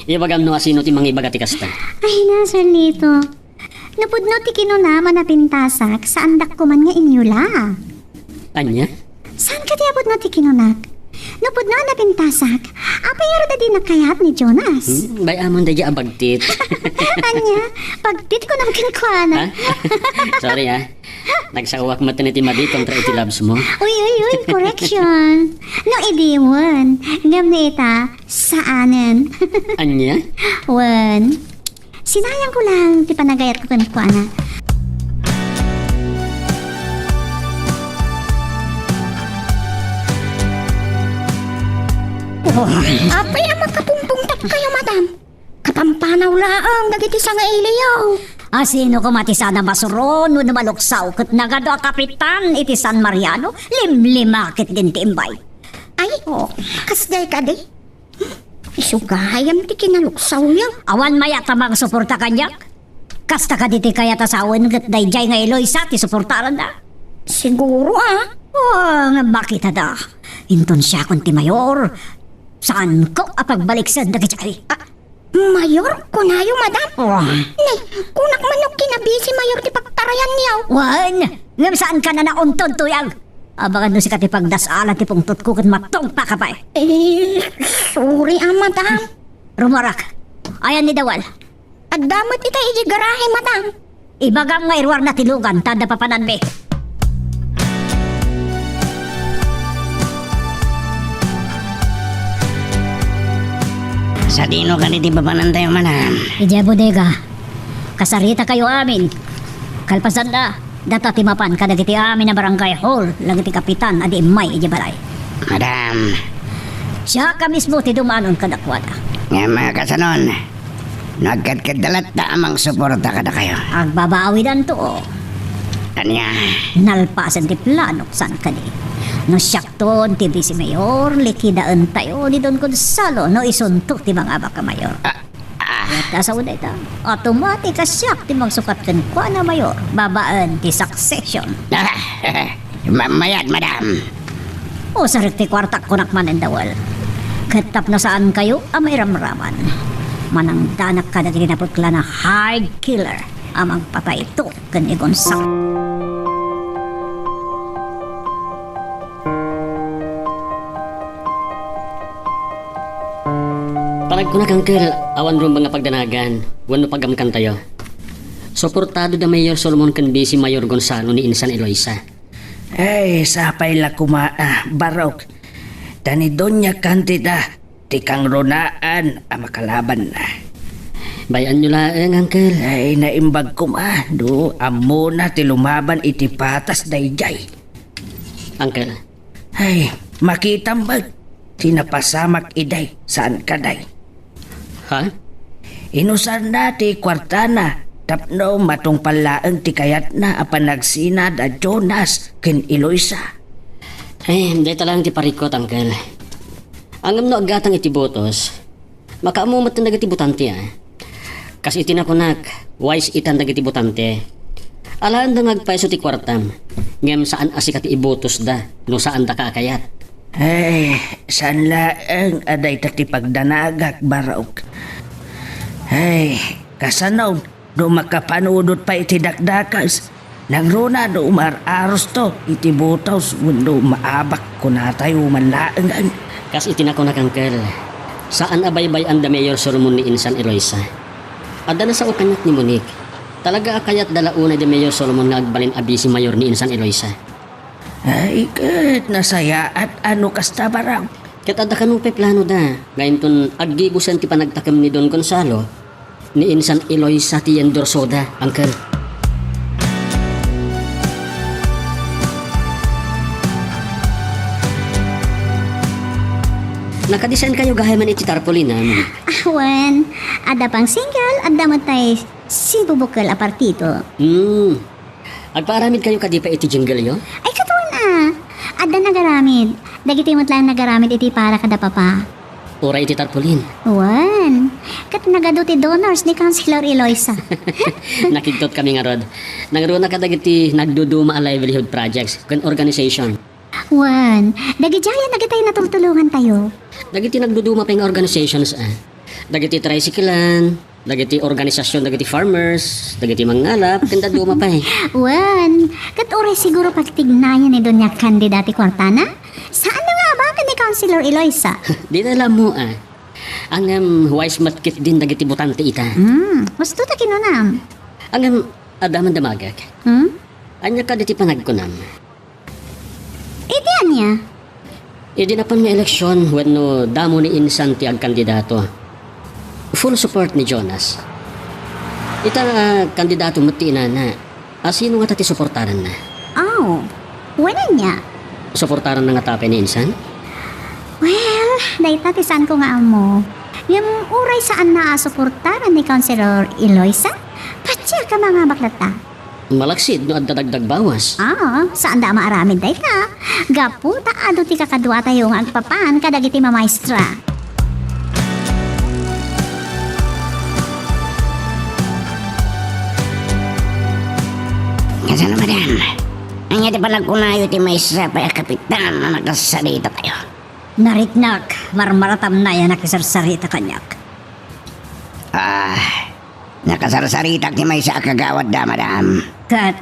Ibagam no asino ti mangibaga ti kasta. Ay na, Sir Lito. No pudno ti kinunam a napintasak, saandak koman nga inyula. Ania? Saan kadi a pudno ti kinunak? No pudno a napintasak, apay ngarud a dinak kayat ni Jonas? Hmm, bay-amon daydiay a bagtit. Ania? Bagtit kunam kenkuana. Ha? Sorry, ah. Nagsaoak met iti madi kontra iti labs mo. Uy, uy, uy, correction. No idi, wen. Ngem no ita, saanen. Ania? Wen. Sinayangko lang ti panagayatko kenkuana. Oh, apay a makapungpungtatkayo, madam? Kapampanaw laeng dagiti sangailiyo. Asino koma ti saan a masuron wenno maluksaw ket nagadu a kapitan iti San Mariano? Limlimaketdin ti imbay. Ay, oh, kasdiay kadi? Isu gayam ti kinaluksawyo. Awan mayat a mangsuporta kaniak? Kasta kadi ti kayat a sawen ket daydiay nga Eloisa ti suportaranna? Siguro, ah. Oh, nga makitada. Inton siakon ti mayor, saanko a pagbaliksen dagiti ay. Ah, mayor, kunayo, madam? Oh. Nay, kunak man no kinabisi mayor ti pagtarayanyo. Wen, ngem saanka a naunton, tuyang. Amangan no sika ti pagdas-alan ti pungtotko ket matungpaka pay. Eh, sorry, ah, madam. Rumarak. Ayan ni Dawal. Adda met ita iti garahe, madam. Ibagam nga iruarna ti lugan ta adda papananmi. Sadino kadi ti papanantayo, madam? Idiay bodega. Kasaritakayo amin. Kalpasanna, data ti mapan kadagiti amin a barangay hall dagiti kapitan a di immay idiay balay. Madam. Siaka mismo ti dumanon kadakuada. Ngem, ah, kasanon, no agkedkedda latta a mangsuporta kadakayo? Agbabawidanto. Ania? Nalpasen ti planok, saan kadi? No siakton ti vice mayor, likidaentayo ni Don Gonzalo no isunto ti mangabak a mayor. Ah, Ket ta sao dayta, automatic a siak ti mangsukat kenkuana, mayor, babaen ti succession. Ma-, mayat, madam. Usarek ti kuartak, kunak manen Dawal. Ket tapno saankayo a mairamraman, manangdanak kadagiti napekla a hard killer a mangpatayto ken ni Gonzalo. Panagkunak, Uncle, awan rumbeng a pagdanagan wenno pagamkantayo. Suportado da Mayor Solomon ken Vice Mayor Gonzalo ni Insan Eloisa. Ay, sapay la koma, ah, Barok. Ta ni Doña Candida, ti kangrunaan a makalabanna. Bay-anyo laeng, Uncle. Ay, naimbag koma, no ammona ti lumaban iti patas daydiay. Uncle. Ay, makitam met ti napasamak idi, saan kadi? Ha? Inusarna ti kuartana tapno matungpal laeng ti kayatna a panagsina da Jonas ken Eloisa. Ay, dayta laeng ti parikut, Uncle. Ngem no aggatang iti botos, makaammo met dagiti botante, a. Kas iti nakunak, wise itan dagiti botante. Alaenda nga agpayso ti kuartam, ngem saan a sika ti ibotosda no saandaka a kayat. Ay, saan laeng a dayta ti pagdanagak, Barok. Ay, kasano no makapanudot pay iti dakdakes? Nangruna no umar-arosto iti botos wenno maabak kunatayo man laeng. Kas iti nakunak, Uncle, saan a baybay-an da Mayor Solomon ni Insan Eloisa. Adda nasao kaniak ni Monique. Talaga a kayatda la unay da Mayor Solomon nga agbalin a vice mayor ni Insan Eloisa. Ay, ket nasayaat a no kasta, Barok. Ket adda kano pay planoda nga inton aggibusen ti panagtakem ni Don Gonzalo, ni Insan Eloisa ti endorsoda, Uncle. Nakadisenkayo gayam iti tarpaulin, a. Awan, adda pang single, adda met tay sibubukel a partido. Hmm. Agpaaramidkayo kadi pay iti jingle-yo? Ay, kaduan a. Adda nagaramid. Dagiti met laeng nagaramid iti para kada papa. Uray iti tarpaulin. Wen, ket nagadu ti donors ni Councilor Eloisa. Nakigtot kami ngarud. Nangruna kadagiti nagduduma a livelihood projects ken organization. Wen, dagidiay dagiti natultulongantayo. Dagiti nagduduma pay nga organizations, ah. Dagiti tricyclean, dagiti organisasyon dagiti farmers, dagiti mangngalap, ken dadduma pay. Wen, ket uray siguro pagtignayan ni Doña Candida ti kuartana? Saan nga abaken ni Councilor Eloisa? Dita la ammo, ah. Ngem wise met ketdin dagiti botante ita. Hmm, husto ta kinunam. Ngem, adda man damagek. Hmm? Ania kadi ti panagkunam? Iti ania? Idi napan nga eleksyon, wenno damo ni insan ti agkandidato. Full support ni Jonas. Ita nga kandidato met ti inana. A, sino ngata ti suportaranna? Aw, wen ania? Suportaranna ngata pay ni insan? Well, dayta ti saanko nga ammo. Ngem uray saanna a suportaran ni Councilor Eloisa, patiek a mangabak latta. Malaksid no adda dagdagbawas. Ah, saanda a maaramid dayta. Gapu ta adu ti kakaduatayo nga agpapan kadagiti mamaestra. Kasano, madam? Ania ti panagkunayo ti maysa pay a kapitan a nakasaritatayo? Nariknak, marmaratam a nakisarsarita kaniak. Ah, nakasarsaritak ti maysa a kagawidda, madam. Ket,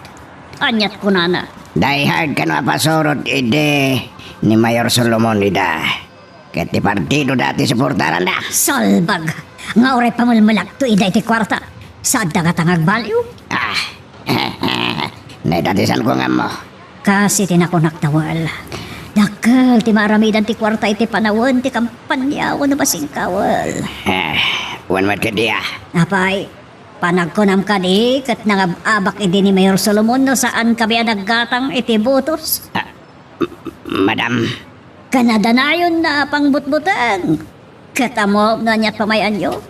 aniat kunana? Die hard kano a pasurot idi ni Mayor Solomon ida. Ket ti partidoda ti suportaranda. Salbag! Nga uray pamelmelakto ida iti kuarta. Saanda ngata nga agbaliw? Ah, dayta ti saanko nga ammo. Kas iti nakunak, Noel. Dakkel ti maaramidan ti kuarta iti panawen ti kampania wenno bassit, Noel. Eh, wen met kadi, ah. Apay, panagkunam kadi ket nangab-abak idi ni Mayor Solomon no saankami a naggatang iti botos? Ah, m-, madam. Kanadanayonna a pangbutbuteng. Ket ammom no aniat pamay-anyo?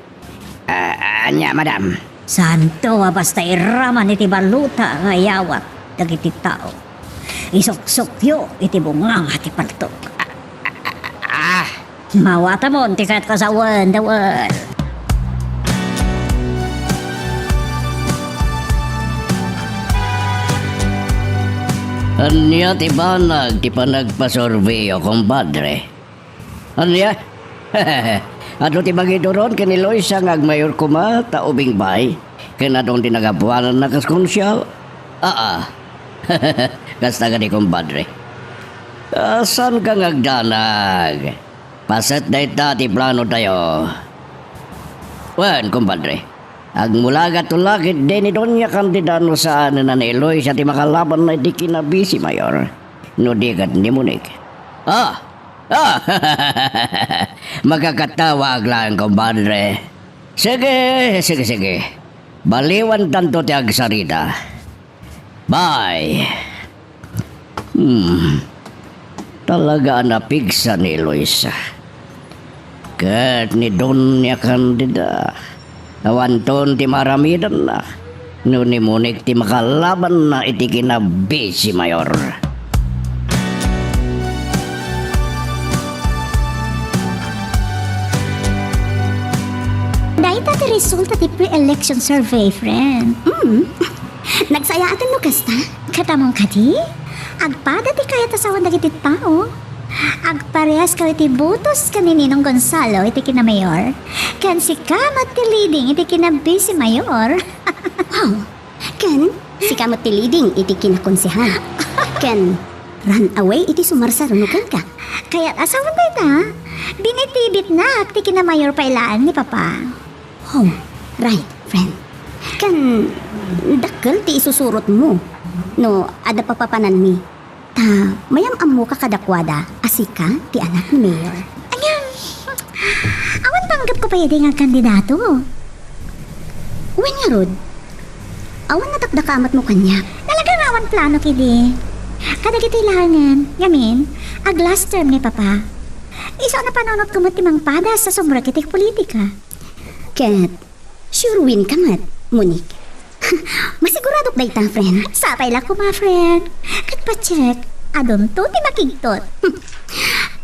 Ah, ania, madam? Saanto a basta iraman iti balota nga iyawat dagiti tao. Isuksukyo iti bunganga ti paltok. Ah! Mawatamon ti kayatko a sawen, Noel. Ania ti banag ti panagpasurveyo, kumpadre? Ania? Adu ti bangiduron ken ni Loisa nga agmayor koma ta ubing bay ken adun ti nagapuananna kas konsyal? Aa. Kasta kadi, kumpadre. Ah, saanka nga agdanag? Paset dayta ti planotayo. Wen, kumpadre, agmulagato la ketdi ni Doña Candida no saanen a ni Loisa ti makalabanna iti kinabisi mayor, no di ket ni Monique. Ah! Ah! Makakatawaak laeng, kumpadre. Sige, sige, sige. Baliwantanto ti agsarita. Bye. Hmm. Talaga a napigsa ni Luisa. Ket ni Doña Candida, awanton ti maaramidanna no ni Monique ti makalabanna iti kinabisi mayor. Dayta ti resulta ti pre-election survey, friend. Mm. Nagsayaaten no kasta? Ket ammom kadi? Agpada ti kayat a sawen dagiti tao. Agparehaskayo iti botos ken ni Ninong Gonzalo iti kinamayor. Ken sika met ti leading iti kinabisi mayor. Wow! Ken sika met ti leading iti kinakonsehal. Ken run away iti sumarsaruno kenka. Kayat a sawen dayta? Binitibitnak ti kinamayor pay laeng ni Papa. Oh, right, friend. Ken dakkel ti isusurotmo no adda papapananmi. Ta mayam-ammoka kadakuada a sika ti anak ni Mayor. Ania, awan panggepko pay idi nga agkandidato. Wen ngarud, awan nadakdakamatmo kaniak. Talaga nga awan plano kidi. Kadagiti laengen, ngamin, ag-last term ni Papa. Isu a napanunotko met ti mangpadas a sumrek iti politika. Ket sure win ka met, Monique. Masiguradok dayta, friend. Sapay la koma, friend. Ket pacheck, adunto ti makigtot.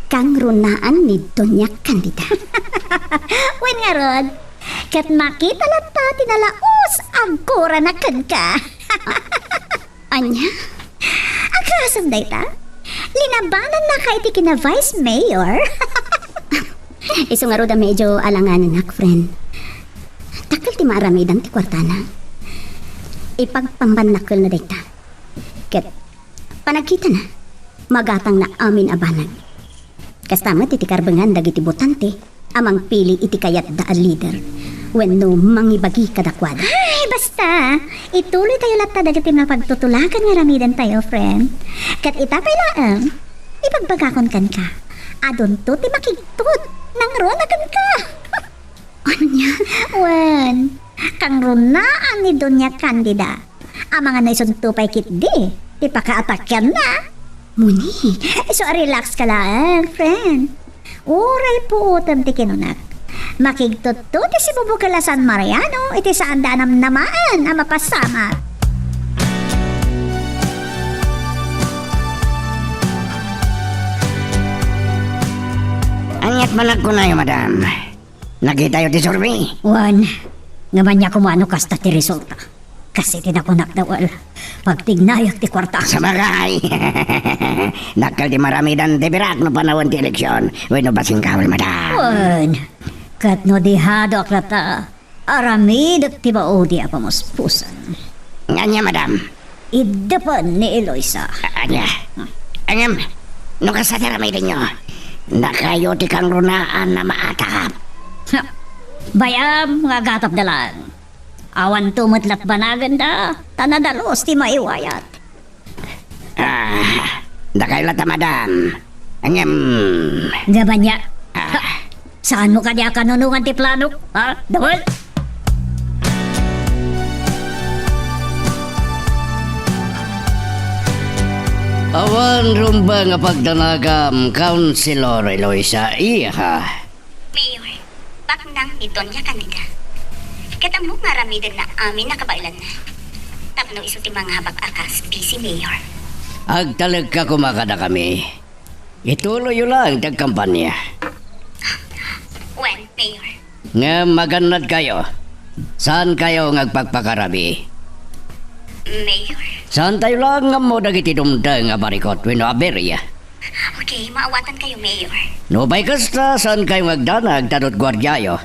Kangrunaan ni Doña Candida. Wen ngarud, ket makita latta ti nalaus a gurana kenka. Ania? Agasem dayta? Linabanannaka iti kina Vice Mayor? Isu ngarud a medyo alanganak, friend. Dakkel ti maaramidan ti kuartana. Ipagpambannakkelna dayta. Ket panagkitana, magatangna amin a banag. Kasta met iti karbengan dagiti botante a mangpili iti kayatda a leader wenno mangibagi kadakuada. Ay, basta, ituloytayo latta dagiti mapagtutulagan nga aramidentayo, friend. Ket ita pay laeng, ibagbagakon kenka, adunto ti makigtot, nangruna kenka. Ania? Wen, kangrunaan ni Doña Candida. Amangan no isunto pay ketdi ti pakaatakianna. Muni. So, relax ka laeng, friend. Uray puotem ti kinunak. Makigtutto ti sibubukel a San Mariano iti saanda a namnamaen a mapasamak. Aniat man agkunayo, madam? Nakitayo ti survey? Wen, ngem ania koma no kasta ti resulta? Kas iti nakunak da, well, pagtignayak ti kuarta. Sabagay. Dakkel ti maramidan ti birak no panawen ti eleksyon wenno basing kahoy, madam. Wen, ket no di haduak latta, aramidek ti maudi a pamuspusan. Ania, madam? Iddepen ni Eloisa. A-, ania? Ngem, no kasta ti aramidenyo, dakayo ti kangrunaan a maatakap. Ha, bay-am nga agatapda laeng. Awanto met latbanagenda, ta nadalus ti maiwayat. Ah, dakayo latta, madam. Ngem. Ngem ania? Ah. Ha, saanmo kadi a kanunongan ti planok? Ha? Dawel? Awan rumbeng a pagdanagam, Councilor Eloisa, iha. Mayor, baknang ni Doña Candida. Ket ammok nga aramidenna amin a kabaelanna. Tapno isu ti mangabak a kas Vice Mayor. Agtalekka koma kadakami. Ituloyyo laeng ti agkampanya. Wen, Mayor. Ngem agannadkayo. Saankayo nga agpakpakarabi. Mayor. Saantayo laeng nga ammo dagiti dumteng a barikot wenno aberia. Okay, maawatankayo, Mayor. Nupay kasta, saankayo nga agdanag ta adut guardiayo.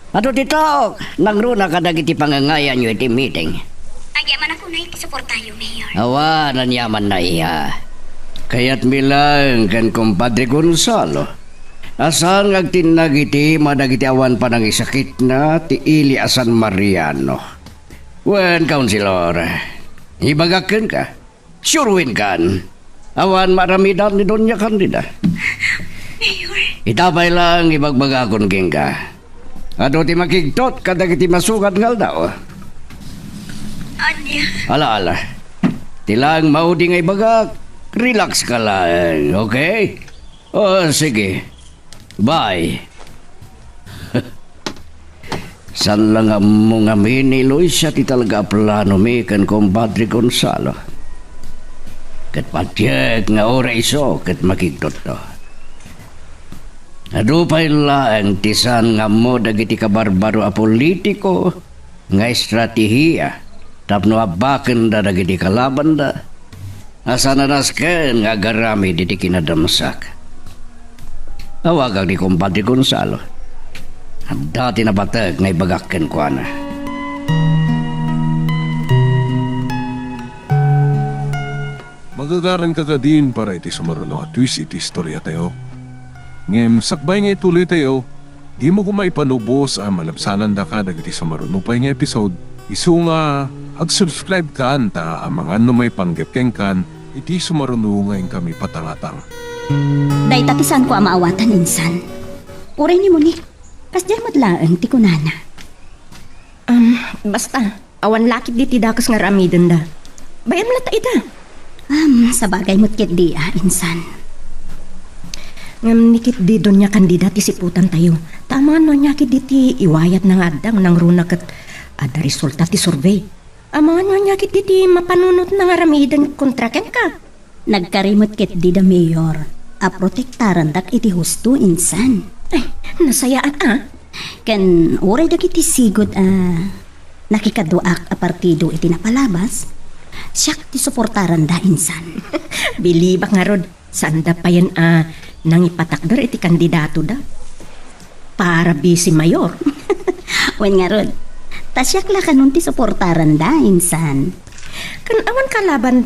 Adu ti tao, nangruna kadagiti pangangayanyo iti meeting. Agyamanak unay ti suportayo, Mayor. Awan, aniamanna, iha. Kayatmi laeng ken Kumpadre Gonzalo a saan nga agtinnag iti ima dagiti awan panangisakitna ti ili a San Mariano. Wen, Councilor, ibagak kenka. Sure win kan. Awan maaramidan ni Doña Candida. Mayor. Ita pay laeng ibagbagakon kenka. Adu ti makigtot kadagiti masukad nga aldaw. Ania? Ala, ala. Ti laeng maudi nga ibagak, relax ka laeng, okay? Oh, sige. Bye. Saan la nga ammo ngamin ni Luisa ti talaga a planomi ken Kumpadre Gonzalo. Ket patiek nga uray isu ket makigtutto. Adu pay laeng ti saan nga ammo dagiti kabarbaro a politiko nga estrategia tapno abbakenda dagiti kalabanda a saan a nasken nga agaramid iti kinadamsak. Awagak ni Kumpadre Gonzalo. Adda ti napateg nga ibagak kenkuana. Magagaranka kadin para iti sumaruno a twist iti istoriatayo. Ngem sakbay nga ituloytayo, dimo koma ipanubos a malabsanandaka dagiti sumaruno pay nga episode, isu nga ag-subscribe kan ta amangan no maipanggep kenkan iti sumaruno nga inkami patangatang. Dayta ti saanko a maawatan, insan. Uray ni Monique, kasdiay met laeng ti kunana. Um, basta, awan la ketdi ti dakes nga aramidenda. Bay-am latta ita. Um, sabagay met ketdi a, insan. Ngem ni ketdi Doña Candida ti siputantayo. Ta amangan no ania ketdi ti iwayatna nga adda nga nangruna ket adda resulta ti survey. Amangan no ania ketdi ti mapanunotna nga aramiden kontra kenka. Nagkari met ketdi da Mayor a protektarandak iti husto, insan. Ay, nasayaat a. Ken uray dagiti sigud a nakikaduaak a partido iti napalabas, siak ti suportaranda, insan. Bilibak ngarud, saanda payen a nangipatakder iti kandidatoda para Vice Mayor. Wen ngarud, ta siak la kanon ti suportaranda, insan. Ken awan kalaban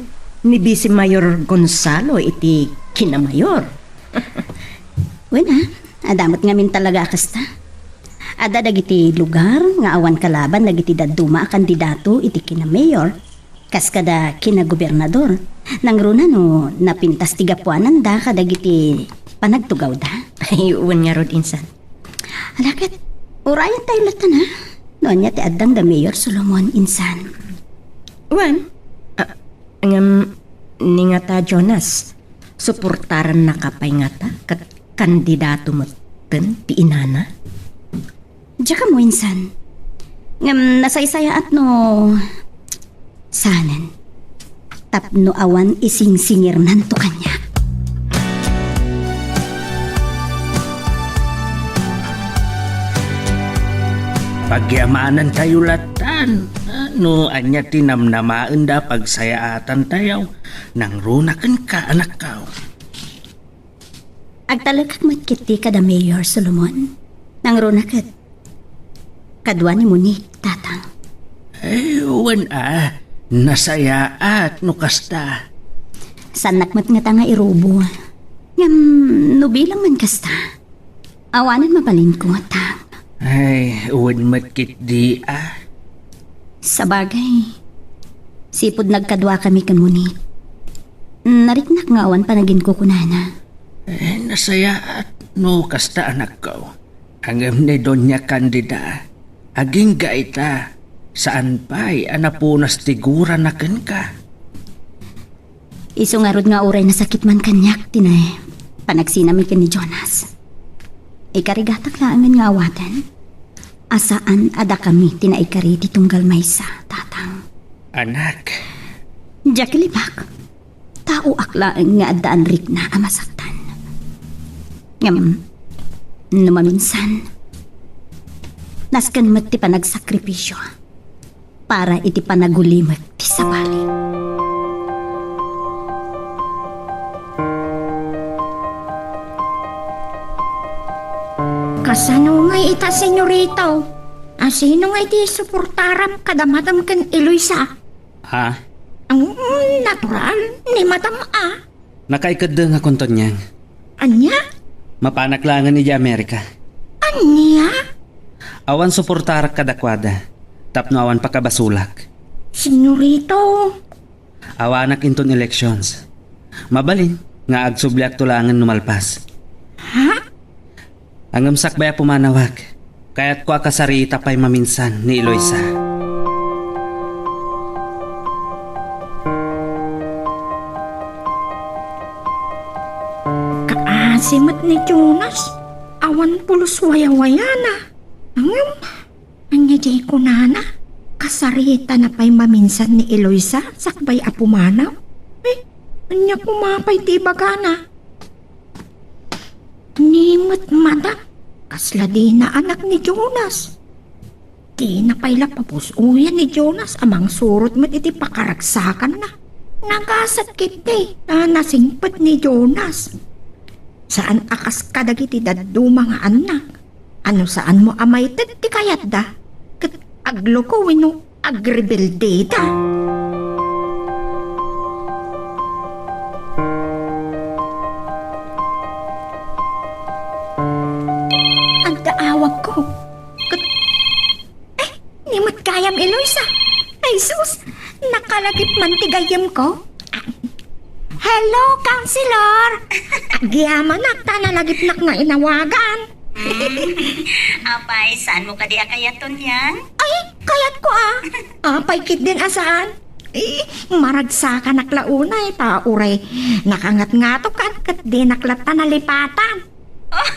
ni Vice Mayor Gonzalo iti kinamayor. Wen a, adda met ngamin talaga a kasta. Adda dagiti lugar nga awan kalaban dagiti dadduma a kandidato iti kinamayor, kas kada kinagobernador. Nangruna no napintas ti gapuananda kadagiti panagtugawda. Ay, wen ngarud, insan. Ala ket, urayen tayo latta na. No ania ti addang da Mayor Solomon, insan. Wen, a, ngem, ni ngata Jonas, suportarannaka pay ngata ket kandidato metten ti inana? Diak ammo, insan. Ngem nasaysayaat no saanen tapno awan isingsingiranto kaniak. Pagyamanantayo lattan. No ania ti namnamaenda a pagsayaatantayo, nangruna kenka, anakko. Agtalekak met ketdi kada Mayor Solomon. Nangruna ket kadua ni Monique, tatang. Eh, wen a, nasayaat no kasta. Saannak met ngata nga irubo. Ngem no bilang man kasta, awanen mabalinko, tang. Ay, wen met ketdi a. Sabagay, sipud nagkaduakami ken Monique, nariknak nga awan panaginkukunana. Eh, nasayaat no kasta, anakko. Ngem ni Doña Candida, agingga ita, saan pay a napunas ti gurana kenka. Isu ngarud nga uray nasakit man kaniak ti na-, panagsinami ken ni Jonas. Ikarigatak laengen nga awaten a saan a dakami ti naikari ti tunggal maysa, tatang. Anak. Diak ilibak. Taoak laeng nga addaan rikna a masaktan. Ngem, no maminsan, nasken met ti panagsakripisio para iti panagulimek ti sabali. Kasano ngay ita, senyorito? A, sino ngay ti suportaram kada madam ken Eloisa? Ha? Ang natural ni madam a. Nakaikeddeng a kunton niyan. Ania? Mapanak laengen idiay Amerika. Ania? Awan suportarak kadakuada tapno awan pakabasolak. Senyorito. Awanak inton elections. Mabalin nga agsubliakto laengen no malpas. Ha? Ngem sakbay a pumanawak, kayatko a kasarita pay maminsan ni Eloisa. Kaasi met ni Jonas, awan pulos wayawayana. Ngem, ania diay kunana? Kasaritana pay maminsan ni Eloisa sakbay a pumanaw? Eh, ania koma pay ti ibagana? Ni met madam, kasla dina anak ni Jonas. Dina pay la pabus-oyan ni Jonas a mangsurot met iti pakaragsakanna. Nagasat ketdi a nasingpet ni Jonas. Saan a kas kadagiti dadduma nga annak. A no saanmo a maited ti kayatda, ket agloko wenno agrebeldeta. Agdaawagko. Ket, eh, ni met gayam, Eloisa. Ay, sus, nakalagip man ti gayyemko. Hello, Counselor! Agyamanak ta nalagipnak nga inawagan. Mm. Apay, saanmo kadi a kayat, Tonyang? Ay, kayatko a. Apay ketdin a saan? Eh, maragsakanak la unay, ta uray nakangatngatokan ket dinak latta nalipatan. Oh,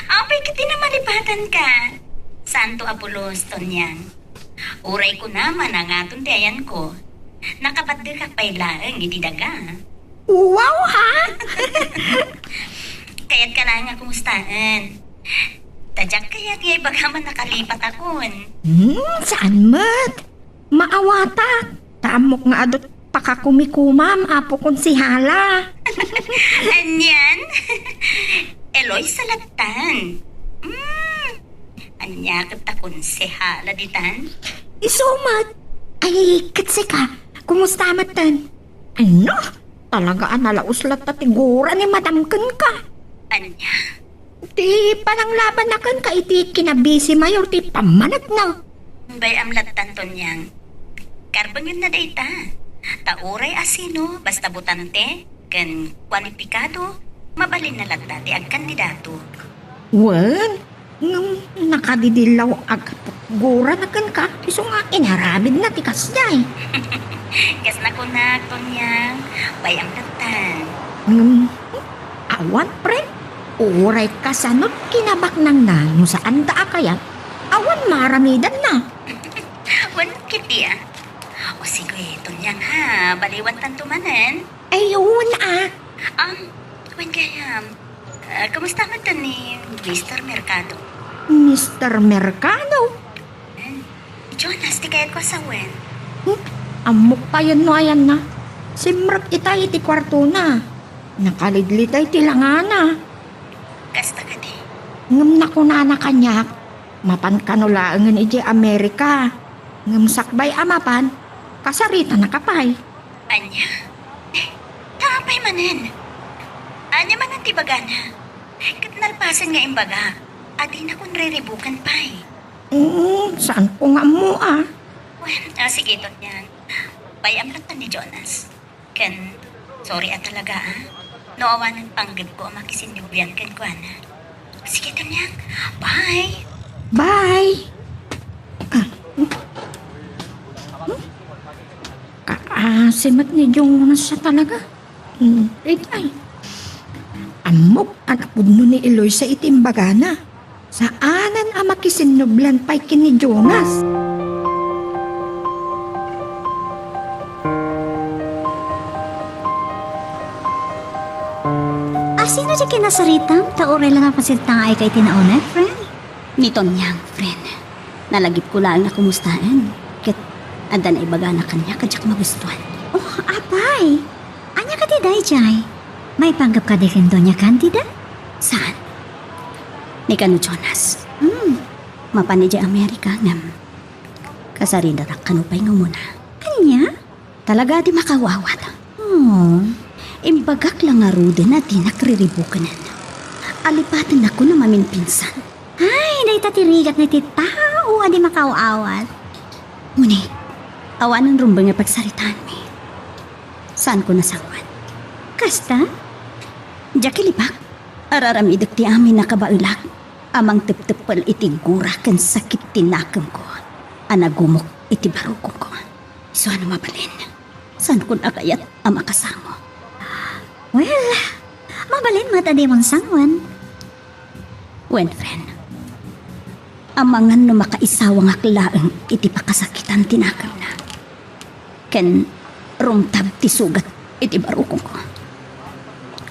apay ketdin a malipatanka? Saanto a pulos, Tonyang. Uray kunam a nangaton ti ayanko, nakabaddekak pay laeng iti daga. Wow, ha? Kayat ka laeng a kumustaen. Ta diak kayat nga ibagam a nakalipatakon. Hmm, saan met? Maawatak. Ta ammok nga adu't pakakumikumam, Apo Konsehala. Anian? Eloisa lattan. Hmm. Ania ket ta konsehala ditan? Isu met. Ay, ket sika, kumusta metten? Ay, no, talaga a nalaus latta ti gura ni Madam kenka. Ania? Ti pananglabanna kenka iti kinabisi mayor ti pammanekna. Bay-am lattan, Tonyang. Karbengenna dayta. Ta uray a sino, basta botante ken kualipikado, mabalinna latta ti agkandidato. Wen, ngem nakadidillaw a gurana kenka, isu nga inaramidna ti kasdiay. Kas nakunak, Tonyang, bay-am lattan. Ngem, awan, pre. Uray kasano't kinabaknangna no saanda a kayat, awan maaramidanna. Wen, ket dia? O sige, Tonyang, ha, baliwantanto manen. Ay, wen, ah. Um, wen gayam. Ah, kumusta metten ni Mister Mercado? Mister Mercado? Hmm. Jonas, ti kayatko a sawen. Hmm? Ammok payen no ayanna. Simrek itay iti kuartona. Nakalidlitay ti langana. Kasta kadi? Ngem nakunana kaniak, mapan kano laengen idiay Amerika. Ngem sakbay a mapan, kasaritanaka pay. Ania? Eh, ta apay manen? Ania manen ti bagana? Ket nalpasen nga imbaga, adinakon riribuken pay. Mm, saanko nga ammo, ah. Wen, ah, sige, Tonyang. Bay-am lattan ni Jonas. Ken, sorry a talaga, ah. No awanen panggepko a makisinnublian kenkuana. Sige, Tonyang. Bye! Bye! Ah, hmm? Hmm? Kaasi met ni Jonas a talaga. Hmm, itay. Ammok a napudno ni Eloisa iti imbagana. Saanen a makisinnublian pay ken ni Jonas. Asino ti kinasaritam ta uray la napasirta nga ay ka iti nauna, friend? Ni Tonyang, friend. Nalagipko laeng a kumustaen. Ket adda naibagana kaniak a diak magustuan. Oh, apay! Ania kadi daydiay? Maipanggep kadi ken Doña Candida? Saan? Ni kano Jonas? Hmm. Mapan idiay Amerika ngem kasaridarak kano pay nga umuna. Ania? Talaga ti makaaw-awat. Hmm. Imbagak la ngaruden a dinak riribukenen. Alipatennakon a maminpinsan. Ay, dayta ti rigat na iti tao a di makaaw-awat. Uni, awanen rumbeng a pagsaritaanmi. Saanko nasangoan. Kasta? Diak ilibak. Araramidek ti amin a kabaelak a mangtepteppel iti gura ken sakit ti nakemko a nagumok iti barukongko. Isu a no mabalin, saankon a kayat a makasango. Well, mabalin met a dimon sangoen. Wen, friend, amangan no makaisawangak laeng iti pakasakitan ti nakemna. Ken rumtab ti sugat iti barukongko.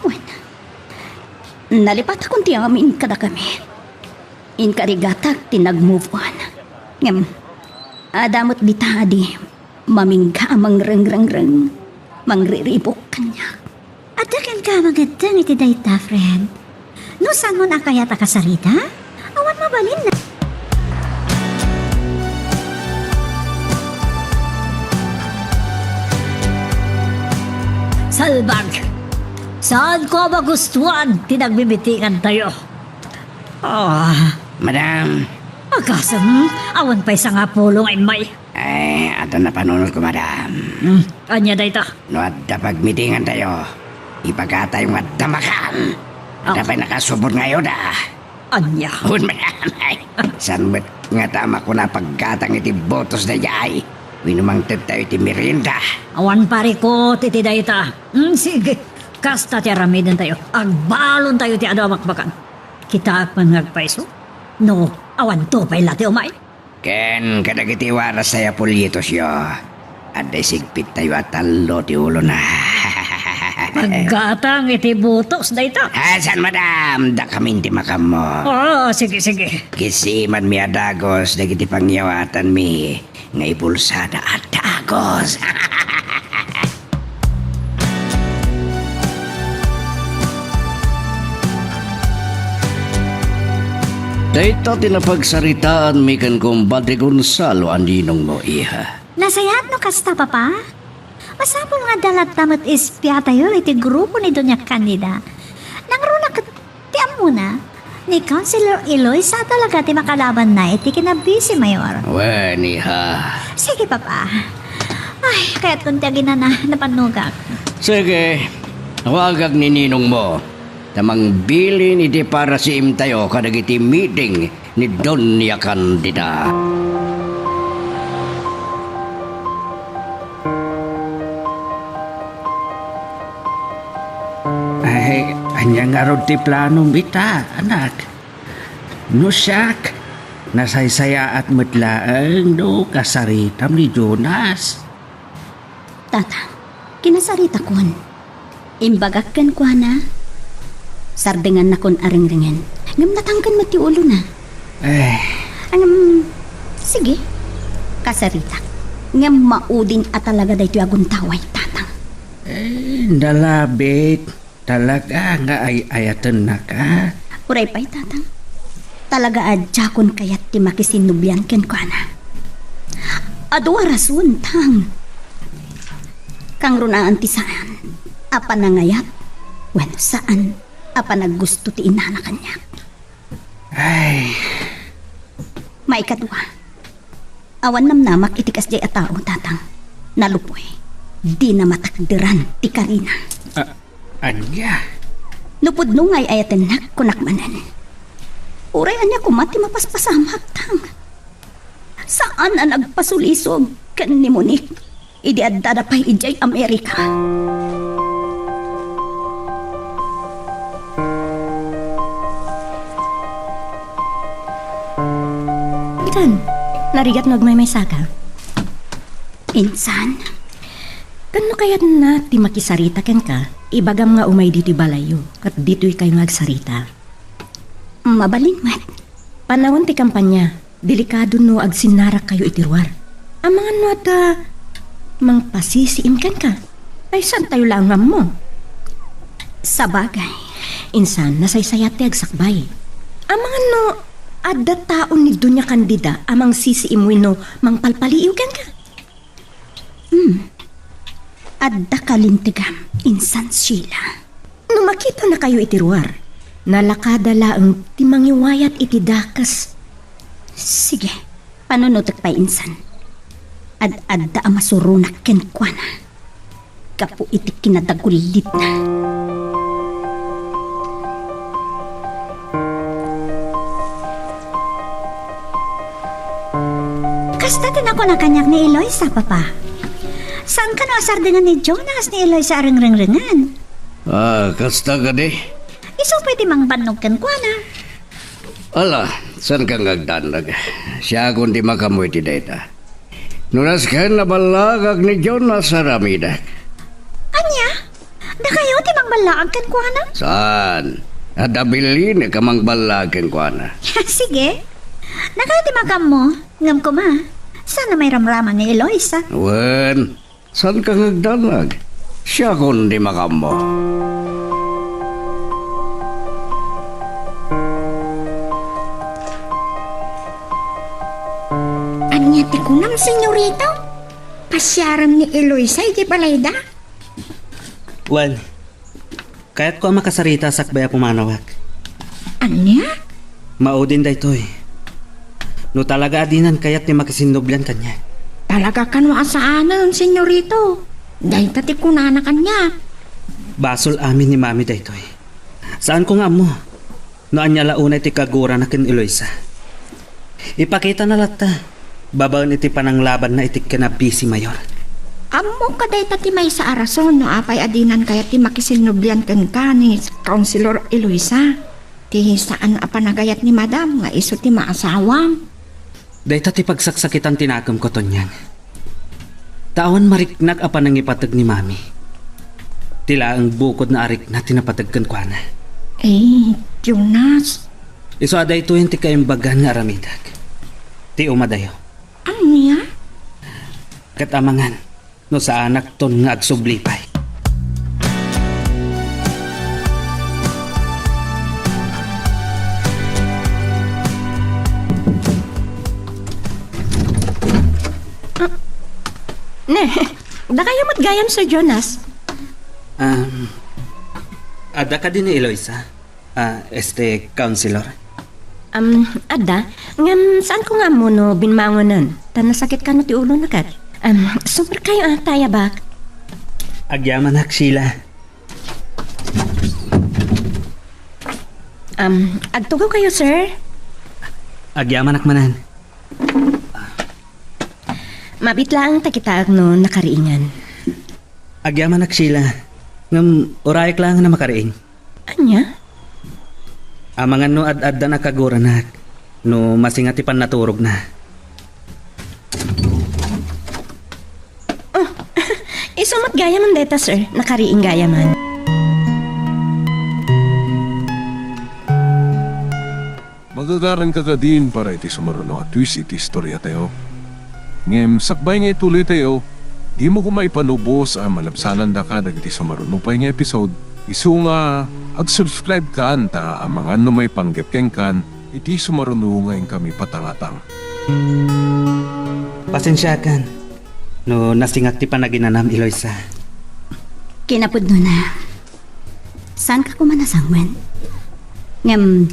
Wen, nalipatakon ti amin kadakami. Inkarigatak ti nag-move on. Ngem, adda met dita a di mamingga a mangrengrengreng, mangriribuk kaniak. Adda kenka a mangeddeng iti dayta, friend. No saanmon a kayat a kasarita, awan mabalin na. Salbag! Saanko a magustuan ti nagmimitingantayo. Ah. Madam. Agasem, awan pay sangapulo nga immay. Ay, adda napanunotko, madam. Hmm, ania dayta? No adda pagmitingantayo, ibagatayo nga adda makan. Adda Ah. pay nakasubot nga ayuda. Ania? Wen, madam. Ay, saan met ngata a makuna a paggatang iti botos daydiay wenno mangtedtayo iti merienda? Awan parikut iti dayta. Hmm, sige. Kasta ti aramidentayo. Agbalontayo ti adu a makbakan. Kitaek man nga agpayso. No, awanto pay la ti umay. Ken kadagiti warasta a pulyetosyo, adda isigpittayo a tallo ti ulona. Paggatang iti butos dayta. Ah, saan, madam? Dakamin ti makammo. Oo, sige, sige. Gisimanmi a dagus dagiti pangyawatanmi nga ibulsada a dagus. Dayta ti napagsaritaanmi ken kumpadre Gonzalo a ninongmo, iha. Nasayaat no kasta, Papa. Masapul nga adda latta met espiatayo iti grupo ni Doña Candida. Nangruna ket ti ammona, ni Councilor Eloisa talaga ti makalabanna iti kinabisi, Mayor. Wen, iha. Sige, Papa. Ay, kayatkon ti aginana, napannogak. Sige, awagak ni ninongmo ta mangbilin iti parasiimtayo kadagiti meeting ni Doña Candida. Ay, ania ngarud ti planom ita, anak? No siak, nasaysayaat met laeng no kasaritam ni Jonas. Tatang, kinasaritakon. Imbagak kenkuana, sardengannakon a ringringen. Ngem natangken met ti ulona. Eh. Ngem, sige, kasaritak. Ngem maudin a talaga daytoy a guntaway, Tatang. Eh, nalabit. Talaga nga ay-ayatennaka? Uray pay, Tatang. Talaga a diakon kayat ti makisinnublian kenkuana. Adu a rason, Tang. Kangrunaan ti saan a panangayat wenno saan a panaggusto ti inana kaniak. Ay. Maikadua, awan namnamak iti kasdiay a tao, Tatang. Nalupoy, dina matakderan ti karina. Ah, ania? No pudno nga ay-ayatennak, kunak manen. Uray ania koma ti mapaspasamak, Tang. Saan a nagpasulisog ken ni Monique idi addada pay idiay Amerika. Ikan, narigat no agmaymaysaka? Insan? Ken no kayatna ti makisarita kenka, ibagam nga umay ditoy balayyo, ket ditoykayo nga agsarita. Mabalin met. Panawen ti kampanya. Delikado no agsinnarakkayo iti ruar. Amangan no adda mangpasisiim kenka. Ay, saantayo laeng nga ammo. Sabagay. Insan, nasaysayaat ti agsakbay. Amangan no adda tao ni Doña Candida a mangsisiim wenno mangpalpaliiw kenka. Hmm. Adda kalintegam, insan Sheila. No makitanakayo iti ruar, nalakada laeng ti mangiwayat iti dakes. Sige, panunotek pay insan. Ad-adda a masuronak kenkuana gapu iti kinadagullitna. Kasta ti nakuna kaniak ni Eloisa, Papa. Saan kano a sardengan ni Jonas ni Eloisa a ringringrengan? Ah, kasta kadi? Isu pay ti mangbannog kenkuana. Ala, saanka nga agdanag? Siakon ti makammo iti dayta. No nasken, naballaak ni Jonas aramidek. Ania? Dakayo ti mangballaag kenkuana? Saan? Adda bilinek a mangballaag kenkuana. Sige. Dakayo ti makammo, ngem koma, saan a mairamraman ni Eloisa? Wen, saanka nga agdanag? Siakon ti makammo. Ania ti kunam, senyorito? Pasiarem ni Eloisa iti balayda? Wen, kayatko a makasarita sakbay a pumanawak. Ania? Maudin daytoy. No talaga a dinan kayat ti makisinnublian kaniak. Talaga kano a saanen, senyorito? Dayta ti kunana kaniak. Basol amin ni Mami daytoy. Saanko nga ammo no ania la unay ti kagurana ken Eloisa. Ipakitana latta babaen iti pananglabanna iti kinabisi, Mayor. Ammoka dayta ti maysa a rason no apay a dinan kayat ti makisinnublian kenka ni Councilor Eloisa. Ti saan a panagayat ni Madam nga isu ti maasawam. Dayta ti pagsaksakitan ti nakemko, Tonyang. Ta awan mariknak a panangipateg ni Mami. Ti laeng bukodna a rikna ti napateg kenkuana. Eh, Jonas. Isu a daytoyen ti kaimbagan nga aramidek. Ti umadayo. Ania? Ket amangan, no saanakton nga agsubli pay. Ah, ne, dakayo met gayam, Sir Jonas. Um, adda kadi ni Eloisa? Ah, este, counselor? Um, adda, ngem saanko nga ammo no binmangonen, ta nasakit kano ti ulona ket. Um, sumarkayo a, ta ayabak. Agyamanak, Sheila. Um, agtugaw kayo, sir? Agyamanak manen. Mabit laeng ta kitaek no nakariingan. Agyamanak, Sheila. Ngem urayek laeng a makariing. Ania? Amangan no ad-addan a kaguranak, no masinga ti pannaturogna. Oh, isu met gayamen dayta, sir. Nakariing gayamen. Magagaranka kadin para iti sumaruno a twist iti istoriatayo. Ngem sakbay nga ituloytayo, dimo koma ipanubos a malabsanandaka dagiti sumaruno pay nga episode, isu nga ag-subscribe kan ta amangan no maipanggep kenkan iti sumaruno nga inkami patangatang. Pasensiakan no nasingak ti panaginanam, Eloisa. Kinapudnona, saanka koma nasanguen. Ngem,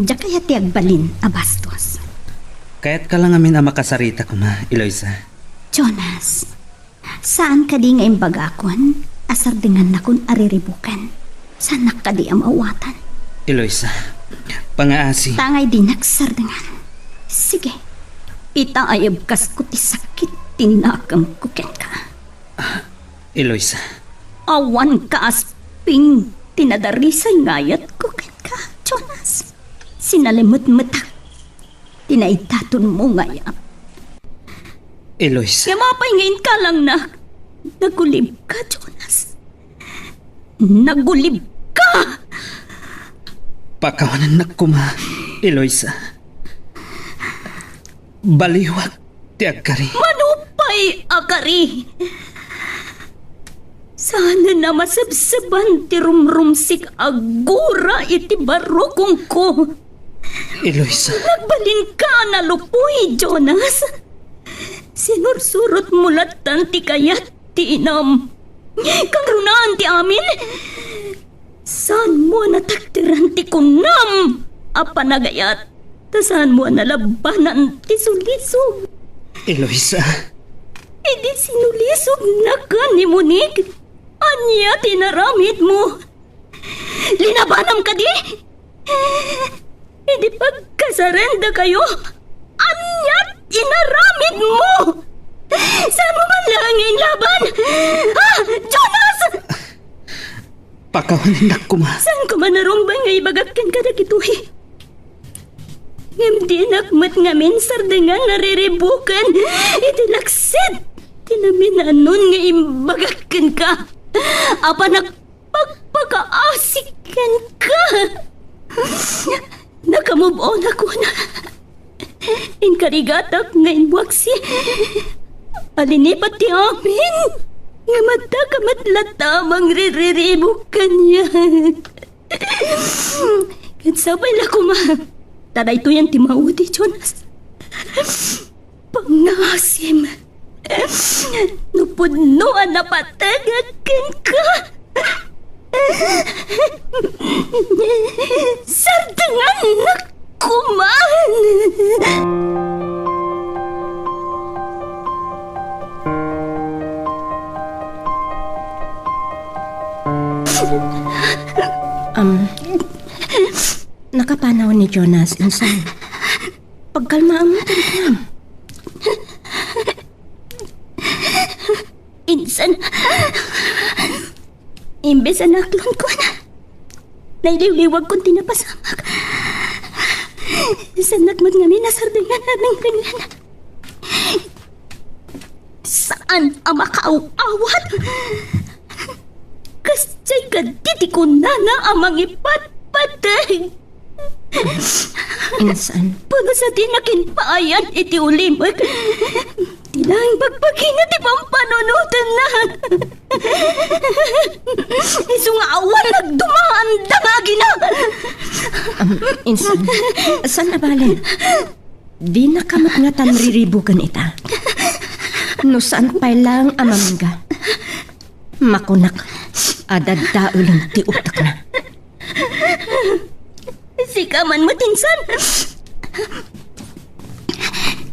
diak kayat ti agbalin a bastos. Kayatka la ngamin a makasarita koma, Eloisa. Jonas, saan kadi nga imbagakon a sardengannakon a riribuken? Saannak kadi a maawatan? Eloisa, pangaasi. Tangay dinak sardengan. Sige, itaayabkasko ti sakit ti nakemko kenka. Eloisa. Awan kaasping ti nadarisay nga ayatko kenka, Jonas. Sinalimetmetak ti naidatonmo nga ayat. Eloisa. Ngem apay nga inkalangnak? Nagulibka, Jonas. Nagulibka! Pakawanennak koma, Eloisa. Baliwak ti agkari. Mano pay a kari? Saanen a masebseban ti rumrumsik a gura iti barukongko. Eloisa. Nagbalinka a nalupoy, Jonas. Sinursurotmo lattan ti kayat ti inam. Kangrunaan ti amin. Saanmo a natakderan ti kunam a panagayat, ta saanmo a nalabanan ti sulisog. Eloisa. Idi sinulisognak ni Monique, ania ti inaramidmo? Linabanam kadi? Idi pagkasarendakayo, ania ti inaramidmo? Saanmo man laeng nga inlaban? Ah, Jonas! Pakawanennak koma. Saan koma narumbeng nga ibagak kenka dagitoy? Ngem dinak met ngamin sardengan a riribuken iti laksid ti naminanon nga imbagak kenka. Apanak pagpakaasi kenka. Naka-move on ako na. Inkarigatak nga imbuaksi a linipat ti amin, ngem adda ka met latta a mangririribo kaniak. Ket sapay la koma ta daytoyen ti maudi, Jonas. Pangngaasim no pudno a napateg kenka. Sardengannak koma. Um, nakapanaw ni Jonas, insan. Pagkalmaam, Tintang. Insan, imbes a naaklon ko na, nailiwliwag kon ti napasamak. Saannak met ngamin a sardengan a ringringan. Saan a makaaw-awat? Say kaddi ti kunana a mangipatpateg. Insan. Punas a di nakinpaayan iti ulimek. Ti laeng bagbagina ti pampanunotenna. Isu nga awan nagdumaanda nga agina. Am, insan. Saan a bale? Dinaka met ngatan riribuken ita. No saan pay laeng a mamingga, makunak a daddaelen ti utekna. Sika man met, insan.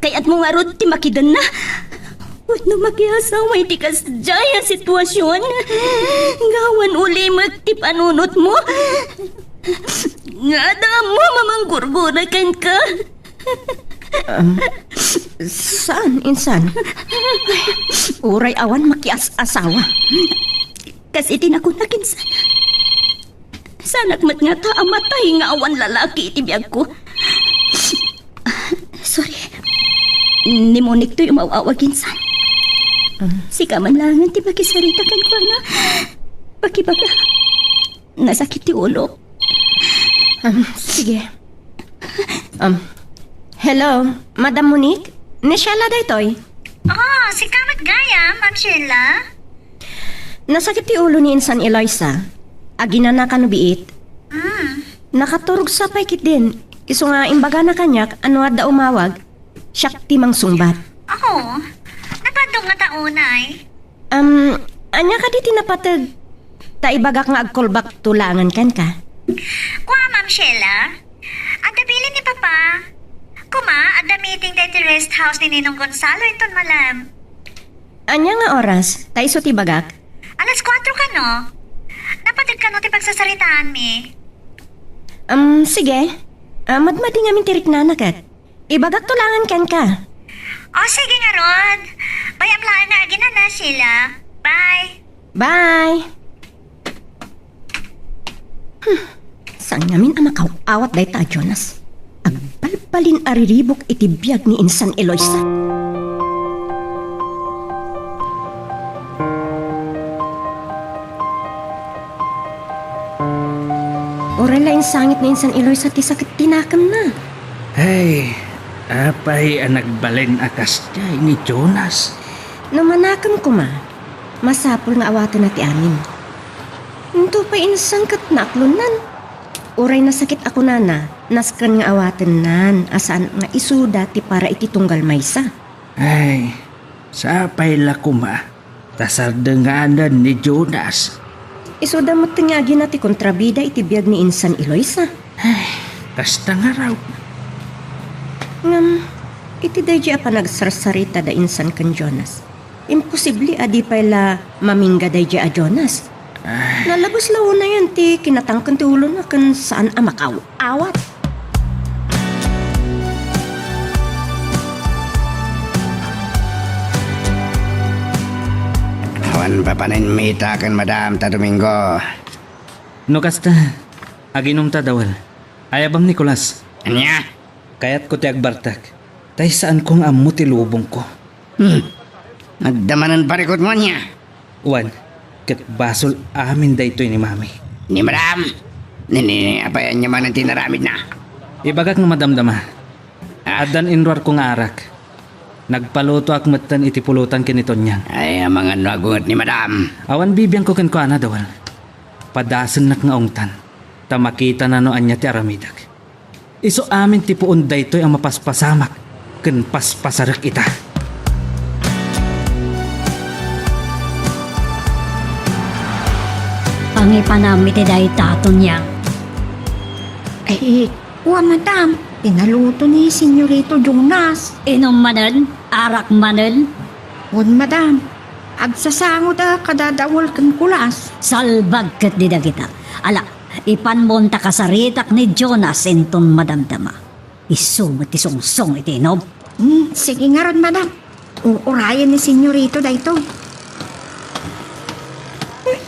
Kayatmo ngarud ti makidenna? Wenno makiasawa iti kasdiay a situasion? Nga awan ulimek ti panunotmo? Nga adda ammo a manggurgura kenka? Um, saan, insan? Uray awan makias-asawa. Kas iti nakunak, insan. Saanak met ngata a matay nga awan lalaki iti biagko. Sorry. Ni Monique toy umaw-awag, insan. Ah. Sika man laengen ti makisarita kenkuana. Pakibaga. Nasakit ti ulo. Um, sige. Um, hello, Madam Monique? Ni Sheila daytoy? Oh, sika met gayam, Ma'am Sheila? Nasakit ti ulo ni Insan Eloisa. Aginana kano biit. Hmm. Nakaturogsa pay ketdin. Isu nga imbagana kaniak a no adda umawag, siak ti mangsungbat. Oh, napaddung ngata unay. Um, ania kadi ti napateg ta ibagak nga agkolbak to laengen kenka? Kua, Ma'am Sheila? Adda bilin ni Papa. Kuma, adda meeting daytoy rest house ni Ninong Gonzalo inton malem. Ania nga oras? Ta isu ti ibagak. Alas kuatro kano. Napateg kano ti pagsasaritaanmi. Um, sige. Ah, madmadi ngamin ti riknana ket. Ibagak to laengen kenka. O, sige ngarud. Bayam laeng nga aginana, Sheila. Bye. Bye. Hmm. Saan ngamin a makaw-awat dayta a Jonas? Agbalbalin a riribuk iti biag ni Insan Eloisa. Uray la insangit ni Insan Eloisa ti sakit ti nakemna. Ay, apay a nagbalin a kasdiay ni Jonas? No manakem koma, masapul nga awatenna ti amin. Into pay insan ket naaklonnan. Uray nasakit a kunana, nasken nga awatennan a saan nga isuda ti para iti tunggal maysa. Ay, sapay la koma ta sardenganen ni Jonas. Isuda met nga agina ti kontrabida iti biag ni Insan Eloisa. Ay, kasta ngarud. Ngem, iti daydiay a panagsarsarita da Insan ken Jonas, imposible a di pay la mamingga daydiay a Jonas. Ay. Nalabes la unayen ti kinatangken ti ulona ken saan a makaw-awat. Awan papanen mita ken Madam ta Domingo. No kasta, aginumta, Dawel. Ayabam, Nicolas. Ania? Kayatko ti agbartek, tay saanko nga ammo ti lubongko. Hmm. Nagdamanen parikutmo ania? Wen, ket basol amin daytoy ni Mami. Ni Madam? Ni, ni, ni, apay ania manen ti inaramidna? Ibagak no madamdama. Ah. Addan inruarko nga arak. Nagpalutoak metten iti pulutan ken ni Tonyang. Ay, amangan no agunget ni Madam. Awan bibiangko kenkuana, Dawel. Padasennak nga ungtan, ta makitana no ania ti aramidek. Isu amin ti puon daytoy a mapaspasamak ken paspasarek ita. Pangipanam iti dayta, Tonyang. Ay, ua, madam, ti naluto ni Senyorito Jonas. Inum manen, arak manen. Wen, madam, agsasangoda kada Dawel ken Kulas. Salbag ket di dagita. Ala, ipanmon ta kasaritak ni Jonas inton madamdama. Isu met ti sungsong iti inum. Hmm, sige ngarud, madam. Uurayen ni Senyorito daytoy. Hmm,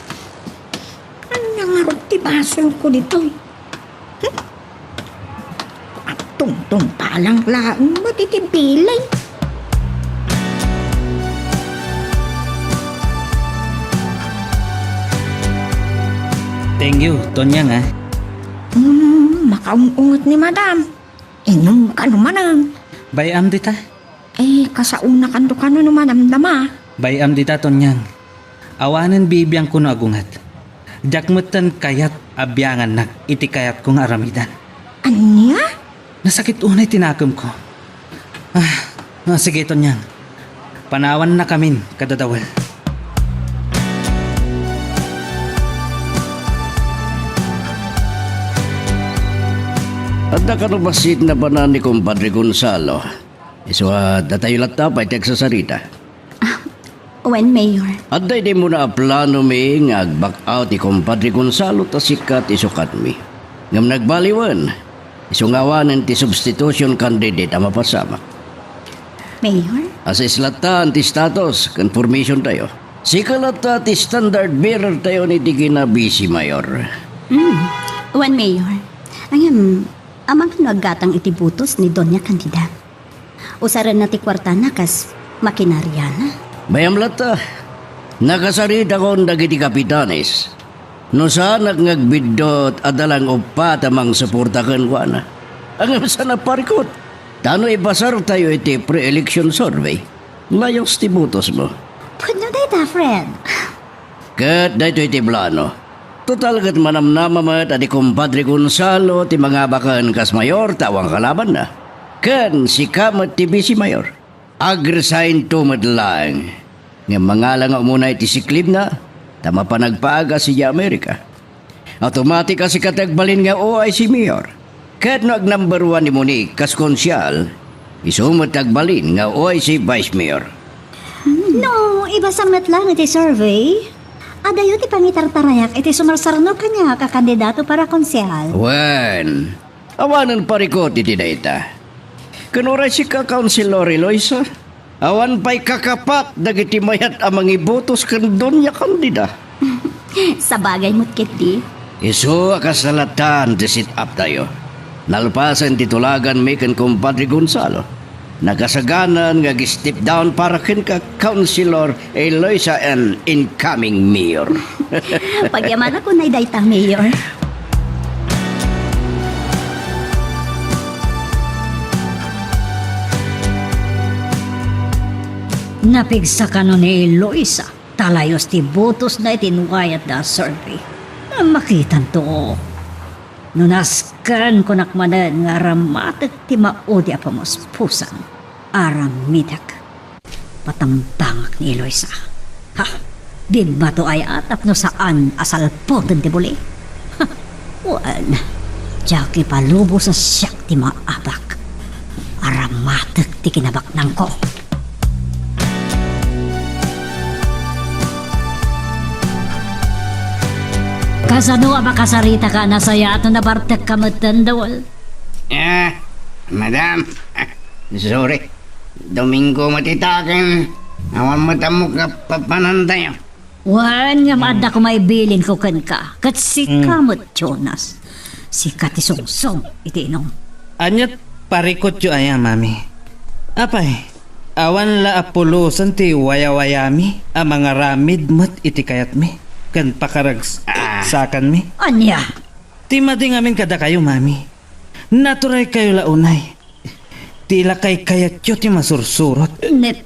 ania ngarud ti basolko ditoy? Hmm? Agtungtungpalang laeng met iti bilin. Thank you, Tonyang, ah. Hmm, makaung-unget ni Madam. Inumka no manen. Bay-am dita? Eh, kasaonakan no kano no manamnama. Bay-am dita, Tonyang. Awanen bibiangko no agunget. Diak metten kayat a biangannak iti kayatko nga aramidan. Ania? Nasakit unay ti nakemko. Ah, ah, sige, Tonyang. Panawannakamin, kadadawel. Adda kano bassit nabanan ni Compadre Gonzalo? Isu a datayo latta pay ti agsasarita. Ah, wen, Mayor. Adda idi umuna a planomi nga ag-back out ni Compadre Gonzalo ta sika ti sukatmi. Ngem nagbaliwen, isu nga awanen ti substitution candidate a mapasamak. Mayor? Assess latta ti status ken formation tayo. Sika latta ti standard bearer tayo iti kina-vice mayor. Hmm. Wen, Mayor. Ngem, amangan no aggatang iti butos ni Doña Candida? Usarenna ti kuartana kas makinariana. Bay-am latta, nakasaritakon dagiti kapitanes. No saanak nga agbiddut, adda lang uppat a mangsuporta kenkuana. Ngem saan a parikut. Ta no ipasartayo iti pre-election survey, layus ti butosmo. Pudno dayta, Fred. Ket daytoy ti plano. Total ket manamnama met a ni Compadre Gonzalo ti mangabaken kas mayor ta awan kalabanna. Ken sika met ti vice mayor. Ag-resignto met laeng. Ngem mangala nga umuna iti sick leave-na, ta mapan agpaagas idiay Amerika. Automatic a sika ti agbalin nga O I C mayor. Ket no ag-number one ni Monique kas konsehal, isu met ti agbalin nga O I C vice mayor. No ibasam met laeng iti survey, adayo ti pangitartarayak iti sumarsarno kaniak a kandidato para konsehal. Wen, awanen parikut iti dayta. Ken uray sika, Councilor Eloisa, awan pay kakapat dagiti mayat a mangibutos ken Doña Candida. Sabagay met ketdi. Isu a kasta latta ti set-up tayo. Nalpasen ti tulaganmi ken Compadre Gonzalo, nakasaganan nga ag-step down para kenka, Councilor Eloisa, and incoming mayor. Pagyamanak unay dayta, Mayor. Napigsa kano ni Eloisa. Ta layus ti butosna iti inwayatda a survey. Makitanto. No nasken, kunak manen nga aramatek ti maudi a pamuspusan. Aramidek. Patambangak ni Eloisa. Ha? Dimmato aya tapno saan a salputen ti buli? Ha? Wen, diak ipalubos a siak ti maabak. Aramatek ti kinabaknangko. Kasano a makasaritaka a nasayaat no nabartekka metten, Dawel? Ah, madam. Sorry. Domingo met ita ken awan met ammok a papanantayo. Wen, ngem adda koma ibilinko kenka, ket sika Mm. met, Jonas. Sika ti sungsong iti inum. Ania ti parikutyo aya, Mami? Apay, awan la a pulosen ti wayawayami a mangaramid met iti kayatmi ken pakaragsakanmi? Ania? Ti madi ngamin kadakayo, Mami. Naturaykayo la unay. Ti lakay kayatyo ti masursurot. Net.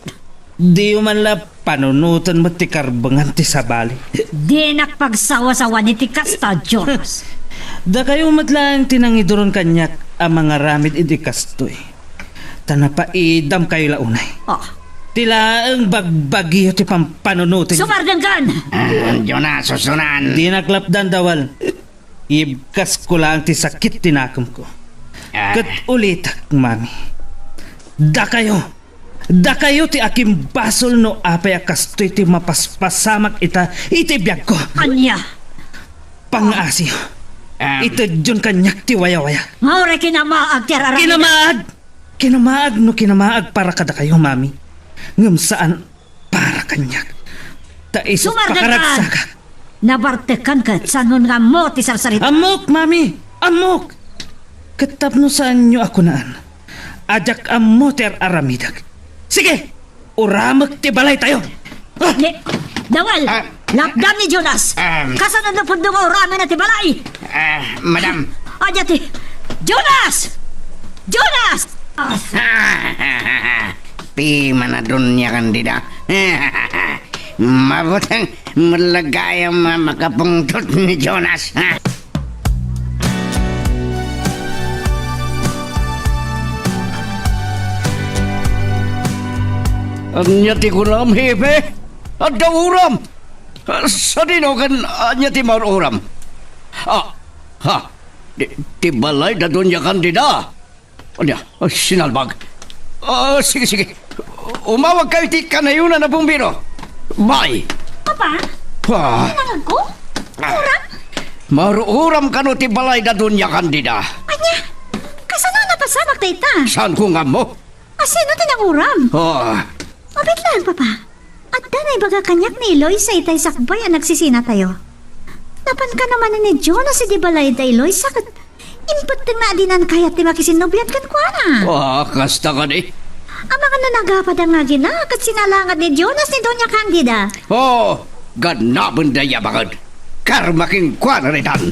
Diyo man la panunoten met ti karbengan ti sabali. Dinak pagsawasawan iti kasta, Jonas. Dakayo met laeng ti nangiduron kaniak a mangaramid iti kastoy. Ta napaidamkayo la unay. Ah. Ti laeng bagbagiyo ti pampanunoten. Sumardengkan! Ah, Jonas, susunan. Dinak lapdan, Dawal. Ibkasko laeng ti sakit ti nakemko. Ah. Ket ulitek, Mami. Dakayo. Dakayo ti akimbasol no apay a kastoy ti mapaspasamak ita iti biagko. Ania? Pangaasiyo. Ah. Itedyon kaniak ti wayawaya. Nga uray kinamaag ti ar-aramidek. Kinamaag! Kinamaag no kinamaag para kadakayo, Mami. Ngem saan para kaniak. Ta isu Sumardengkan! Pakaragsakak. Nabartekkan ket saan nga ammo ti sarsarita. Ammok, Mami! Ammok! Ket tapno saanyo a kunaan a diak ammo ti ar-aramidek. Sige! Uramek ti balaytayo! Ah! Ne, Dawal! Ah! Lapdan ni Jonas! Em. Kasano no pudno nga uramen ti balay? Eh, madam. Ania ti, Jonas! Jonas! Pimana, Doña Candida. Mabuteng met la gayam a makapungtot ni Jonas, ha? Ania ti kunam, Hepe? Adda uram! Sadino ken ania ti mar-uram? Ah, ha, ti, ti balay da Doña Candida. Ania, ah, sinalbag. Ah, sige, sige. Umawagkayo iti kanayonan a bumbero. Bye. Papa? Ah. Sinangagko? Ah. Uram? Mar-uram kano ti balay da Doña Candida. Ania? Kasano a napasamak dayta? Saanko nga ammo? Asino ti nanguram? Ah. Abit laeng, Papa. Adda naibaga kaniak ni Eloisa itay sakbay a nagsisinatayo. Napan kano manen ni Jonas idi balay da Eloisa ket impettengna a dinan kayat ti makisinnubian kenkuana. Ah, kasta kadi? Amangan no nagapada nga agina ket sinalangad ni Jonas ni Doña Candida. Oh, gannaben dayta a banged. Karma kenkuana daytan.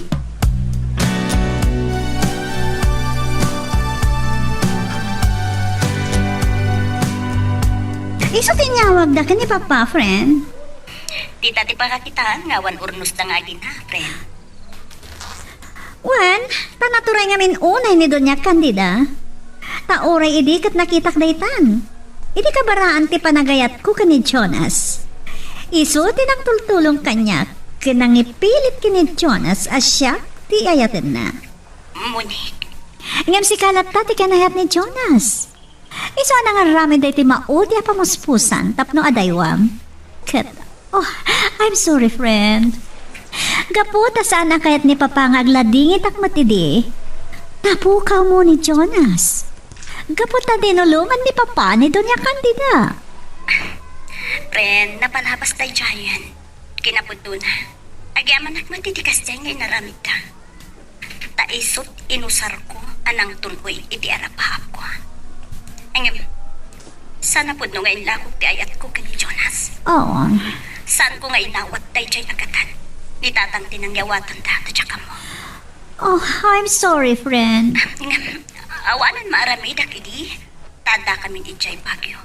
Isu ti inyawagda ken ni Papa, friend. Dita ti pakakitaan nga awan urnosda nga agina, friend. Wen, ta naturay ngamin unay ni Doña Candida. Ta uray idi ket nakitak daytan. Idi kabaraan ti panagayatko ken ni Jonas. Isu ti nangtultulong kaniak ken nangipilit ken ni Jonas a siak ti ayatenna. Monique. Ngem sika latta ti kinayat ni Jonas. Isu a nangaramid daytoy maudi a pamuspusan tapno adaywam. Ket, oh, I'm sorry, friend. Gapu ta saan a kayat ni Papa nga agladingitak met idi, napukawmo ni Jonas. Gapu ta dinuluman ni Papa ni Doña Candida. Friend, napalabas daydiayen. Kinapudnona, agyamanak met iti kasdiay nga inaramidda. Ta isut' inusarko a nangtun-oy iti arapaapko. Ngem, saan a pudno nga inlakok ti ayatko ken ni Jonas. Oo. Saanko nga inawat daydiay a gatad ni Tatang ti nangyawatanda ta diak ammo. Oh, I'm sorry, friend. Ngem, awanen maaramidak idi ta addakamin idiay Baguio.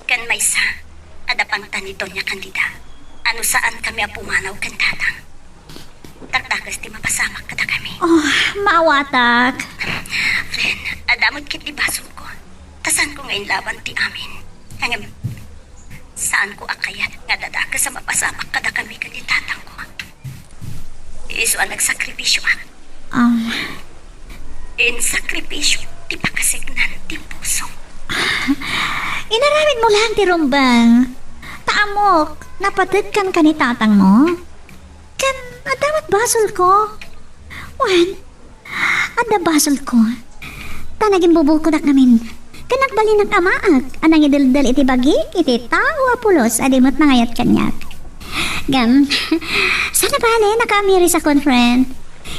Ken maysa, adda pangtan ni Doña Candida a no saankami a pumanaw ken Tatang, dakdakes ti mapasamak kadakami. Oh, maawatak. Friend, adda met ketdi basolko. Ta saanko nga inlaban ti amin. Ngem, saanko a kayat nga dakdakes a mapasamak kadakami ken ni Tatangko. Isu a nagsakripisioak. Um. Insakripisio ti pakasignan ti puso. Inaramidmo laeng ti rumbeng. Ta ammok, napatedkan ken ni Tatangmo. Ken adda met basolko. Wen, adda basolko. Ta nagimbubukodak ngamin. Ken nagbalinak a maak a nangideldel iti bagik iti tao a pulos a di met nangayat kaniak. Ngem, saan a bale, nakaamirisakon, friend.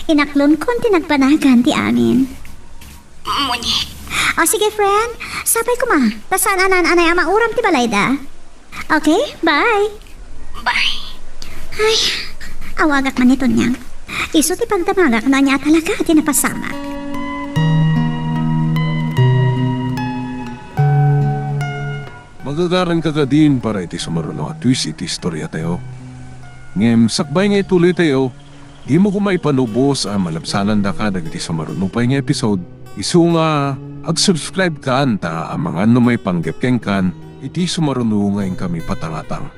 Inaklonkon ti nagbanagan ti amin. Monique. O, sige, friend. Sapay koma. Ta saan a naan-anay a mauram ti balayda. Okay, bye. Bye. Ay, awagak man ni Tonyang. Isu ti pagdamagak no ania a talaga ti napasamak. Magagaranka kadin para iti sumaruno a twist iti istoriatayo. Ngem sakbay nga ituloytayo, dimo koma ipalubos a malabsanandaka dagiti sumaruno pay nga episode. Isu nga ag-subscribe kan ta amangan no maipanggep kenkan iti sumaruno nga inkami patangatang.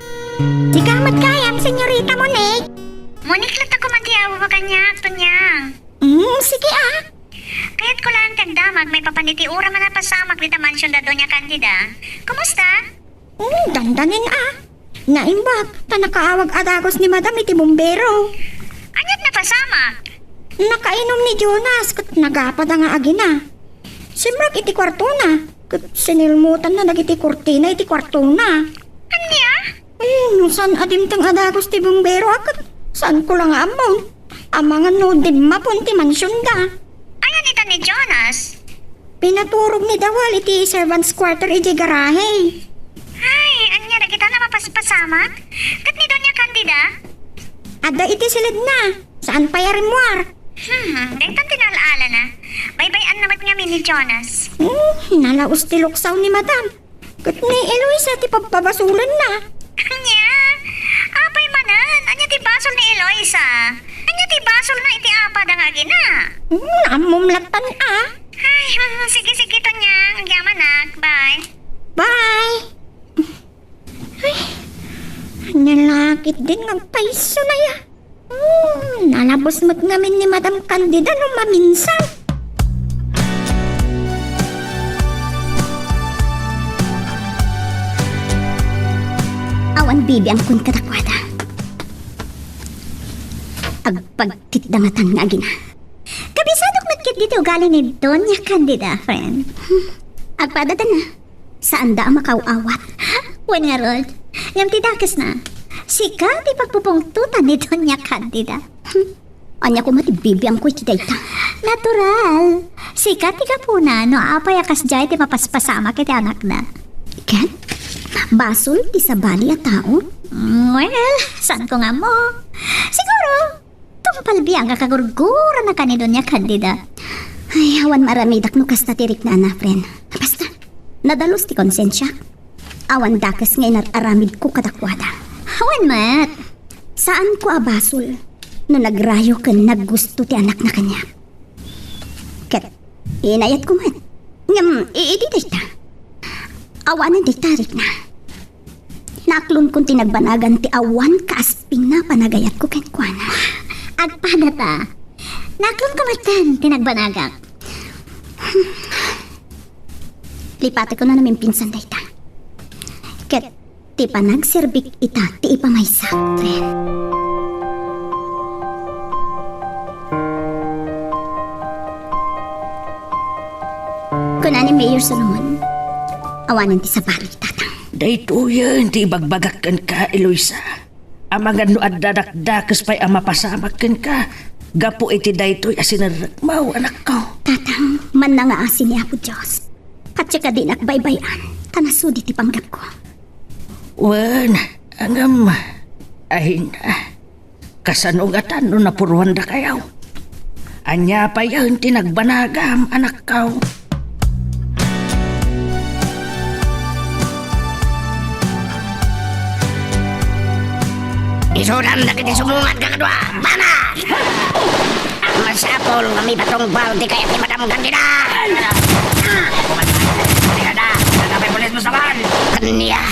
Sika met gayam, Senyorita Monique. Monique latta koma ti awagan kaniak, Tonyang. Mm, sige ah. Kayatko laeng ti agdamag maipapan iti uram a napasamak dita mansion da Doña Candida. Kumusta? Mm, dandanin ah. Naimbag, ta nakaawag a dagus ni Madam iti bumbero. Aniat napasamak? Nakainom ni Jonas, ket nagapada nga agina. Simrek iti kuartona, ket sinilmutanna dagiti kurtina iti kuartona. Ania? Mm, no saan a dimteng a dagus ti bumbero a ket saanko la nga ammon. Amangan no dimmapon ti mansionda. Ayan ita ni Jonas? Pinaturog ni Dawal iti servants' quarter iti garahe. Ay, ania dagita a mapaspasamak? Ket ni Doña Candida? Adda iti siledna. Saan pay a rimmuar. Hmm, dayta ti naal-alana. Baybay-anna met ngamin ni Jonas. Hmm, nalaus ti luksaw ni Madam. Ket ni Eloisa ti pabpabasulenna. Ania? Apay manen? Ania ti basol ni Eloisa? Ania ti basolna iti apada nga agina? Hmm, ammom lattan a. Ay, hmm, sige, sige, Tonya. Agyamanak. Bye. Bye. Ay, ania la ketdin nga agpayso na ya? Hmm, nalabos met ngamin ni Madam Candida no maminsan. Awan bibiangkon kadakuada. Agpagtitdangatan nga agina. Kabisadok met ketdi iti ugali ni Doña Candida, friend. Hmm. Agpadatan na. Saanda a makaw-awat. Wen ngarud, ngem ti dakesna, sika ti pagpupungtotan ni Doña Candida. Ania koma ti bibiangko iti dayta? Natural. Sika ti gapuna no apay a kasdiay ti mapaspasamak iti anakna. Ket, basol ti sabali a tao? Well, saanko nga ammo. Siguro, tungpal biag a kagurgurana ken ni Doña Candida. Ay, awan maaramidak no kasta ti riknana, friend. Basta, nadalus ti konsensiak. Awan dakes nga inar-aramidko kadakuada. Awan met. Saanko a basol no nagrayo ken naggusto ti anakna kaniak. Ket inayatko met. Ngem, i-, idi dayta. Awanen dayta, rikna. Naklonkon ti nagbanagan ti awan kaaspingna a panagayatko kenkuana. Agpadata. Naklonko metten ti nagbanagak. Lipatekon a namimpinsan dayta. Ket ti panagserbik ita ti ipamaysak, friend. Kuna ni Mayor Solomon, awanen ti sabali, Tatang. Daytoyen ti ibagbagak kenka, Eloisa. Amangan no adda dakdakes pay a mapasamak kenka gapu iti daytoy a sinerrekmo, anakko. Tatang, mannangaasi ni Apo Dios. Ket siak a dinak baybay-an, ta nasudi ti panggepko. Wen, ngem, ay na. Kasano ngatan no napuruandakayo? Ania payen ti nagbanagam, anakko? Isudam dagiti sumungad nga kadua, banag! Masapul nga maipatungbal ti kayat ni Madam Candida! Ania?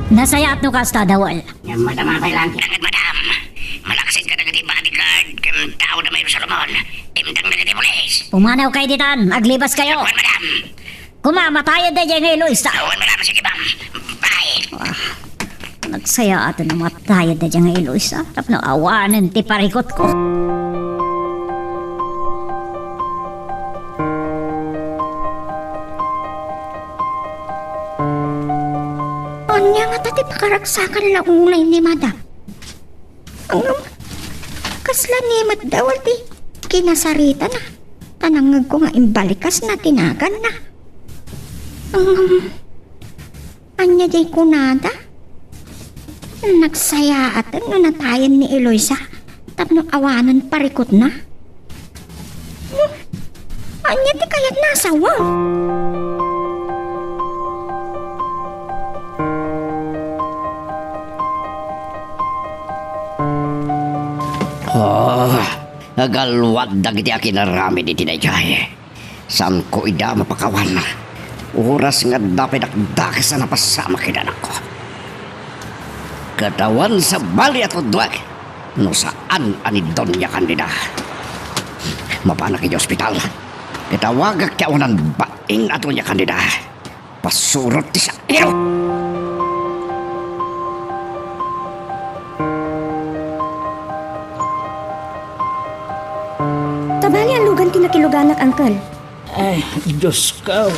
Nasayaat no kasta, Dawal. Ngem madama pay lang. Nagad, madam. Malaksid kadagiti bodyguard ken tao da Mayor Solomon. Imtang dagiti pulis. Pumanaw kayo ditan. Aglibas kayo. Wen, madam. Kuma, matayen daydiay nga Eloisa. Wen, madam. Sige, ma'am. Bye. Ah, nagsayaaten a matayen daydiay nga Eloisa. Tapno awanen ti parikutko. Ania ngata ti pakaragsakan la unay ni Madam? Ngem, kasla ni met Dawal ti kinasaritana, ta nangngegko nga imbalikasna ti naganna. Ngem, ania diay kunada? Nagsayaaten no natayen ni Eloisa tapno awanen parikutna? Hmm, ania ti kayatna a sawen? Ah, agalwad dagiti akinaramid iti daydiay. Saanko ida mapakawan. Oras nga adda pay dakdakes a napasamak ken anakko. Ket awan sabali a tudtuek no saan a ni Doña Candida. Mapanak iti ospital. Itawagak ti awanan baing a Doña Candida. Pasurot ti sayo! Tabali a lugan ti nakiluganak, Uncle. Ay, Diosko.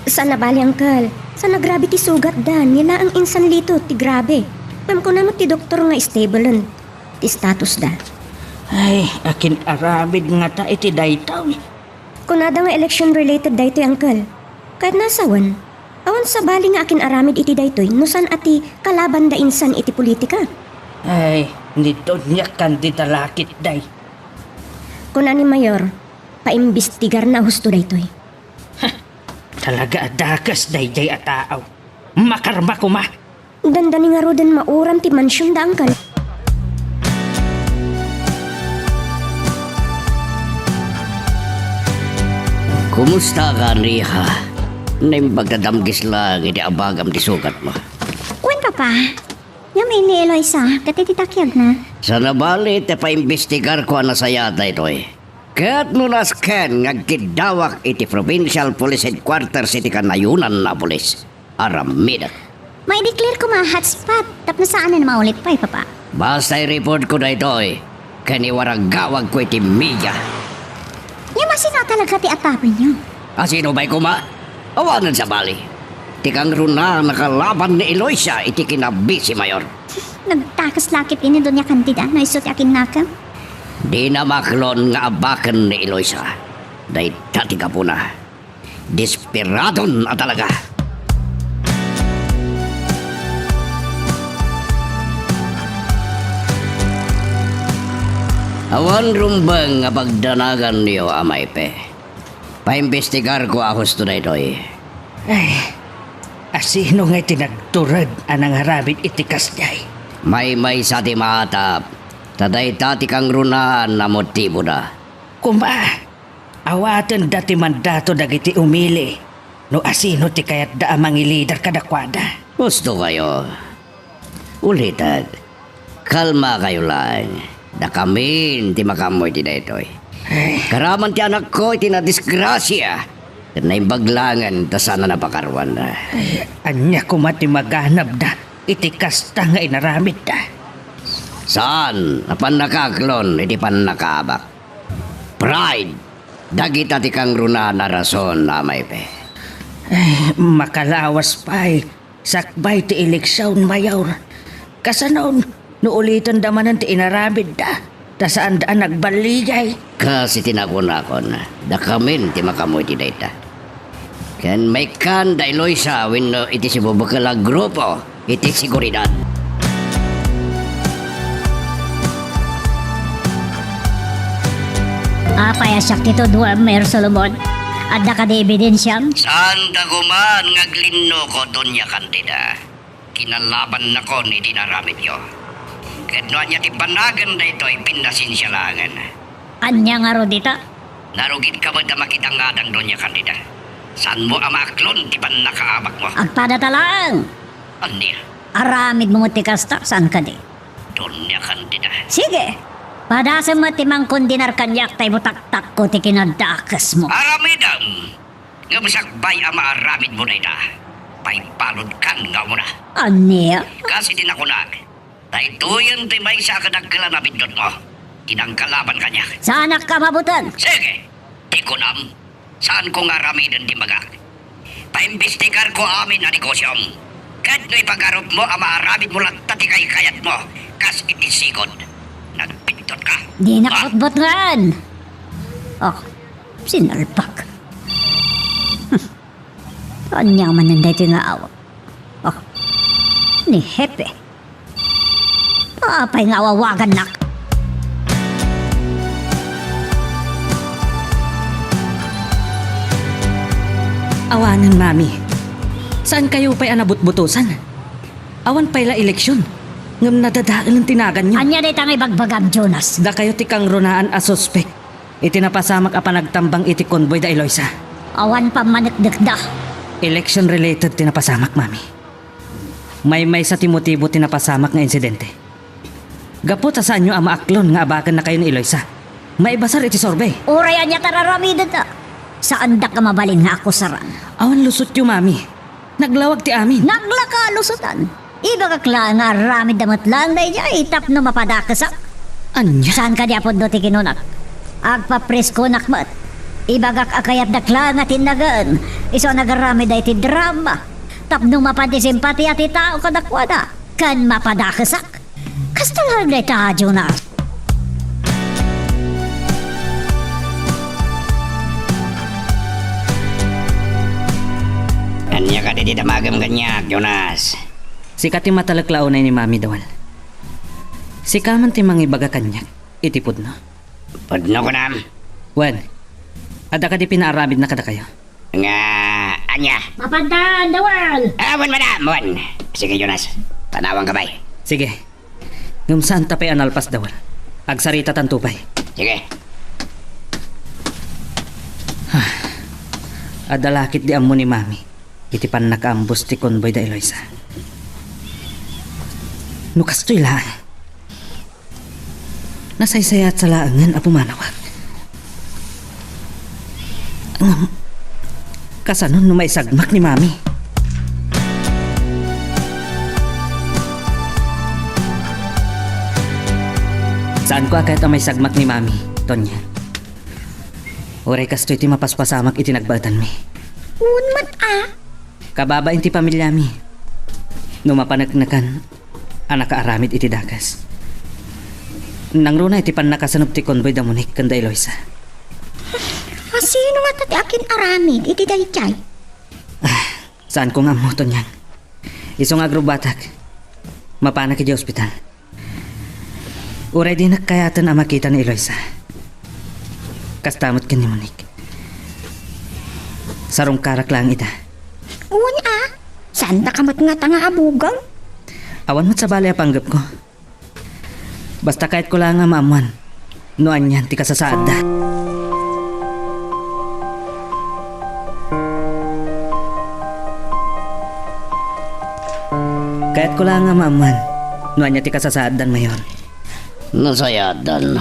Saan a bali, Uncle. Saan a grabe ti sugatda, ni laeng insanlitot ti grabe. Ngem kuna met ti doktor nga stable-en ti statusda. Ay, akin-aramid ngata iti daytoy. Kunada nga election-related daytoy, Uncle. Ket nasawen, awan sabali nga akin-aramid iti daytoy no saan a ti kalabanda insan iti politika. Ay, ni Doña Candida la ketdi. Kuna ni Mayor, paimbestigarna a husto daytoy. Talaga a dakes daydiay a tao. Makarma koma. Dandani ngaruden mauram ti mansionda, Angkel. Kumusta ka, Riha? Naimbag ta damgis laeng iti abagam ti sugatmo. Wen, Papa. Ngem ni Eloisa, ket iti takiagna. Saan a bali ti paimbestigarko a nasayaat daytoy. Ket no nasken nga agkiddawak iti Provincial Police Headquarters iti kanayonan a pulis, aramidek. Maideclare koma a hotspot tapno saanen a maulip pay, Papa. Basta i-reportko daytoy, ken iwaragawagko iti media. Ngem asino a talaga ti atapenyo? Asino pay koma? Awanen sabali. Ti kangrunaan a kalaban ni Eloisa iti kinabisi, Mayor. Nagdakes la ketdi ni Doña Candida no isu ti akinnakam. Dina maklon nga abaken ni Eloisa. Dayta ti gapuna. Desperadon a talaga. Awan rumbeng a pagdanaganyo, Amay Pe. Paimbestigarko a husto daytoy. Ay, asino ngay ti nagtured a nangaramid iti kasdiay? Maymaysa ti maatap, ta dayta ti kangrunaan a motiboda. Koma, awatenda ti mandato dagiti umili no asino ti kayatda a mangilider kadakuada. Husto kayo. Ulitek, kalma kayo laeng. Dakamin ti makaammo iti daytoy. Ay. Karaman ti anakko iti nadisgrasia. Ket naimbag laengen ta saan a napakaruan. Ay, ania koma ti maganabda iti kasta nga inaramidda? Saan a pannakaaklon iti pannakaabak. Pride. Dagita ti kangrunaan a rason, Amay Pe. Ay, makalawas pay. Sakbay ti eleksion, Mayor. Kasano no ulitenda manen ti inaramidda, ta saanda a nagballigay? Kas iti nakunakon, dakamin ti makaammo iti dayta. Ken maikkan da Eloisa wenno iti sibubukel a grupo iti seguridad. Apay a siak ti tuduam, Mayor Solomon? Adda kadi ebidensiam? Saanda koma nga aglinnuko, Doña Candida. Kinalabannakon iti inaramidyo. Ket no ania ti banagen daytoy, pinnasensia laengen. Ania ngarud ita? Narugitka met a makidangadang, Doña Candida. Saanmo a maaklon ti pannakaabakmo. Agpadata laeng. Ania? Aramidmo met ti kasta, saan kadi? Doña Candida. Sige! Padasem met ti mangkondenar kaniak ta ibutaktakko ti kinadakesmo. Aramidem! Ngem sakbay a maaramidmo dayta, paibaludkan nga umuna. Ania? Kas iti nakunak, daytoyen ti maysa a kadakkel a nabiddutmo, ti nangkalaban kaniak. Saanak a mabuteng. Sige, ti kunam, saanko nga aramiden ti imbagak. Paimbestigarko amin a negosiom. Ket no ipagarupmo a maaramidmo latta ti kaykayatmo, kas iti sigud, nagbiddutka. Dinak butbutngen. Oh, sinalbag. Hmm. Ania manen daytoy nga awag? Oh, ni Hepe. Apay nga awawagannak? Awanen, Mami. Saankayo pay a nabutbutosan? Awan pay la eleksion, ngem nadadaelen ti naganyo. Ania dayta nga ibagbagam, Jonas? Dakayo ti kangrunaan a suspek iti napasamak a panagtambang iti convoy da Eloisa. Awan pammaneknekda. Election related ti napasamak, Mami. Maymaysa ti motibo ti napasamak nga insidente. Gapu ta saanyo a maaklon nga abakennakayo ni Eloisa, maibasar iti survey. Uray ania ti ar-aramidenda, saandak a mabalin nga akusaran. Awan lusotyo, Mami. Naglawag ti amin. Naglaka a lusotan. Ibagak laeng nga aramidda met laeng daydiay tapno mapadakesak. Ania? Saan kadi a pudno ti kinunak? Agpapreskonak met. Ibagak a kayatdak laeng a tinnagen isu a nagaramid daytoy drama tapno mapadisimpatia ti tao kadakuada ken mapadakesak. Kasta laeng dayta, Jonas. Kadi ti damagem kaniak, Jonas. Sika ti matalek la unay ni Mami, Dawal. Sika man ti mangibaga kaniak iti pudno. Pudno kunam? Wen, adda kadi pinaaramidna kadakayo? Nga, ania? Mapandan, Dawal! Ah, wen, madam, wen. Sige, Jonas. Tanawanka pay. Sige. Ngem saanta pay a nalpas, Dawal. Agsaritatanto pay. Sige. Adda la ket di ammo ni Mami iti pannakaambus ti konboy da Eloisa. No kastoy laeng, nasaysayaat sa laengen a pumanawak. Ngem, kasano no maisagmak ni Mami? Saanko a kayat a maisagmak ni Mami, Tonya. Uray kastoy ti mapaspasamak iti nagbaetanmi. Wen met a. Kababain ti pamiliami. No mapaneknekan a nakaaramid iti dakes. Nangruna iti pannakasanub ti konboy da Monique ken da Eloisa. A sino ngata ti akin-aramid iti daydiay? Ah, saanko nga ammo, Tonyang. Isu nga agrubbatak, mapanak iti ospital. Uray dinak kayaten a makita ni Eloisa. Kasta met ken ni Monique. Sarungkarak laeng ida. Wen a, saandaka met ngata nga abugaw? Awan met sabali a panggepko. Basta kayatko laeng a maammuan no anian ti kasasaadda. Kayatko laeng a maammuan no ania ti kasasaaddan, Mayor. Nasayaatdan.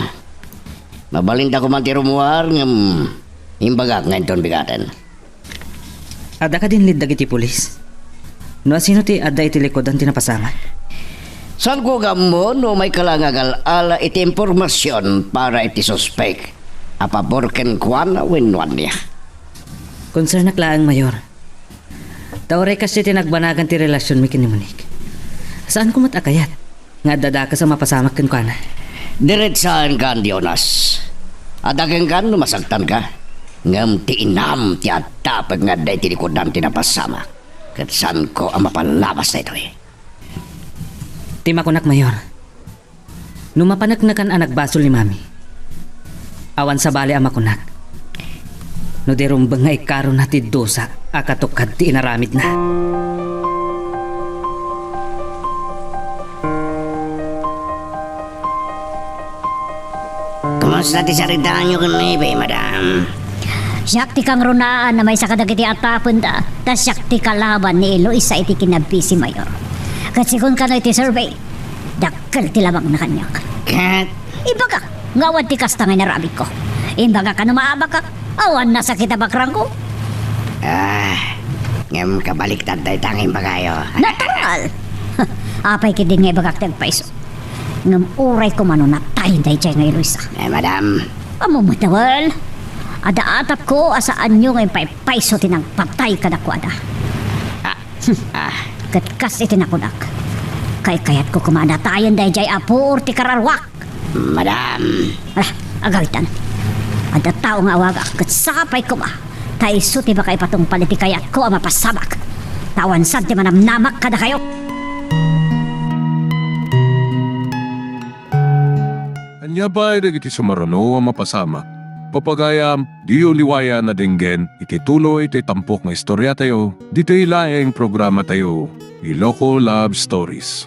Mabalinda koman ti rummuar ngem imbagak nga inton bigaten. Adda kadi inlid dagiti pulis? No asino ti adda iti likudan ti napasamak? Saanko nga ammo no umayka la nga agal-ala iti impormasion para iti suspek a pabor kenkuana wenno ania. Konsernak laeng, Mayor. Ta uray kasdiay ti nagbanagan ti relasionmi ken ni Monique, saanko met a kayat nga adda dakes a mapasamak kenkuana. Diretsaenkan, Jonas. Adda kenka no masaktanka. Ngem ti inam ti attapek nga adda iti likudan ti napasamak. Ket saanko a mapalabas daytoy. Ti makunak, Mayor, no mapaneknekan a nagbasol ni Mami, awan sabali a makunak no di rumbeng nga ikarona ti dusa a katukad ti inaramidna. Kumusta ti saritaanyo ken Eve, madam? Siak ti kangrunaan a maysa kadagiti atapenda, ta siak ti kalaban ni Eloisa iti kinabisi, Mayor. Ket segun kano iti survey, dakkel ti labangna kaniak. Ket? Ibagak nga awan ti kasta nga inaramidko. Imbagak a no maabakak, awan nasakit a bakrangko. Ah, ngem kabaliktad dayta nga imbagayo. Natural! Apay ketdin nga ibagak ti agpayso? Ngem uray koma no natay daydiay nga Eloisa. Eh, madam. Ammom met, Dawal. Adda atapko a saanyo nga impaypayso ti nagpatay kadakuada. Ah, ah. Ket kas iti nakunak, kaykayatko koma a natayen daydiay a puor ti kararuak. Madam. Ala, agawitan. Adda tao nga awagak ket sapay koma ta isu ti makaipatungpal iti kayatko a mapasamak. Ta awan saan ti manamnamak kadakayo. Ania pay dagiti sumaruno a mapasamak? Pagayam, diyo liwayan a denggen iti tuloy ti tampok nga istoriatayo, ditoy laeng programatayo, Iloko Love Stories.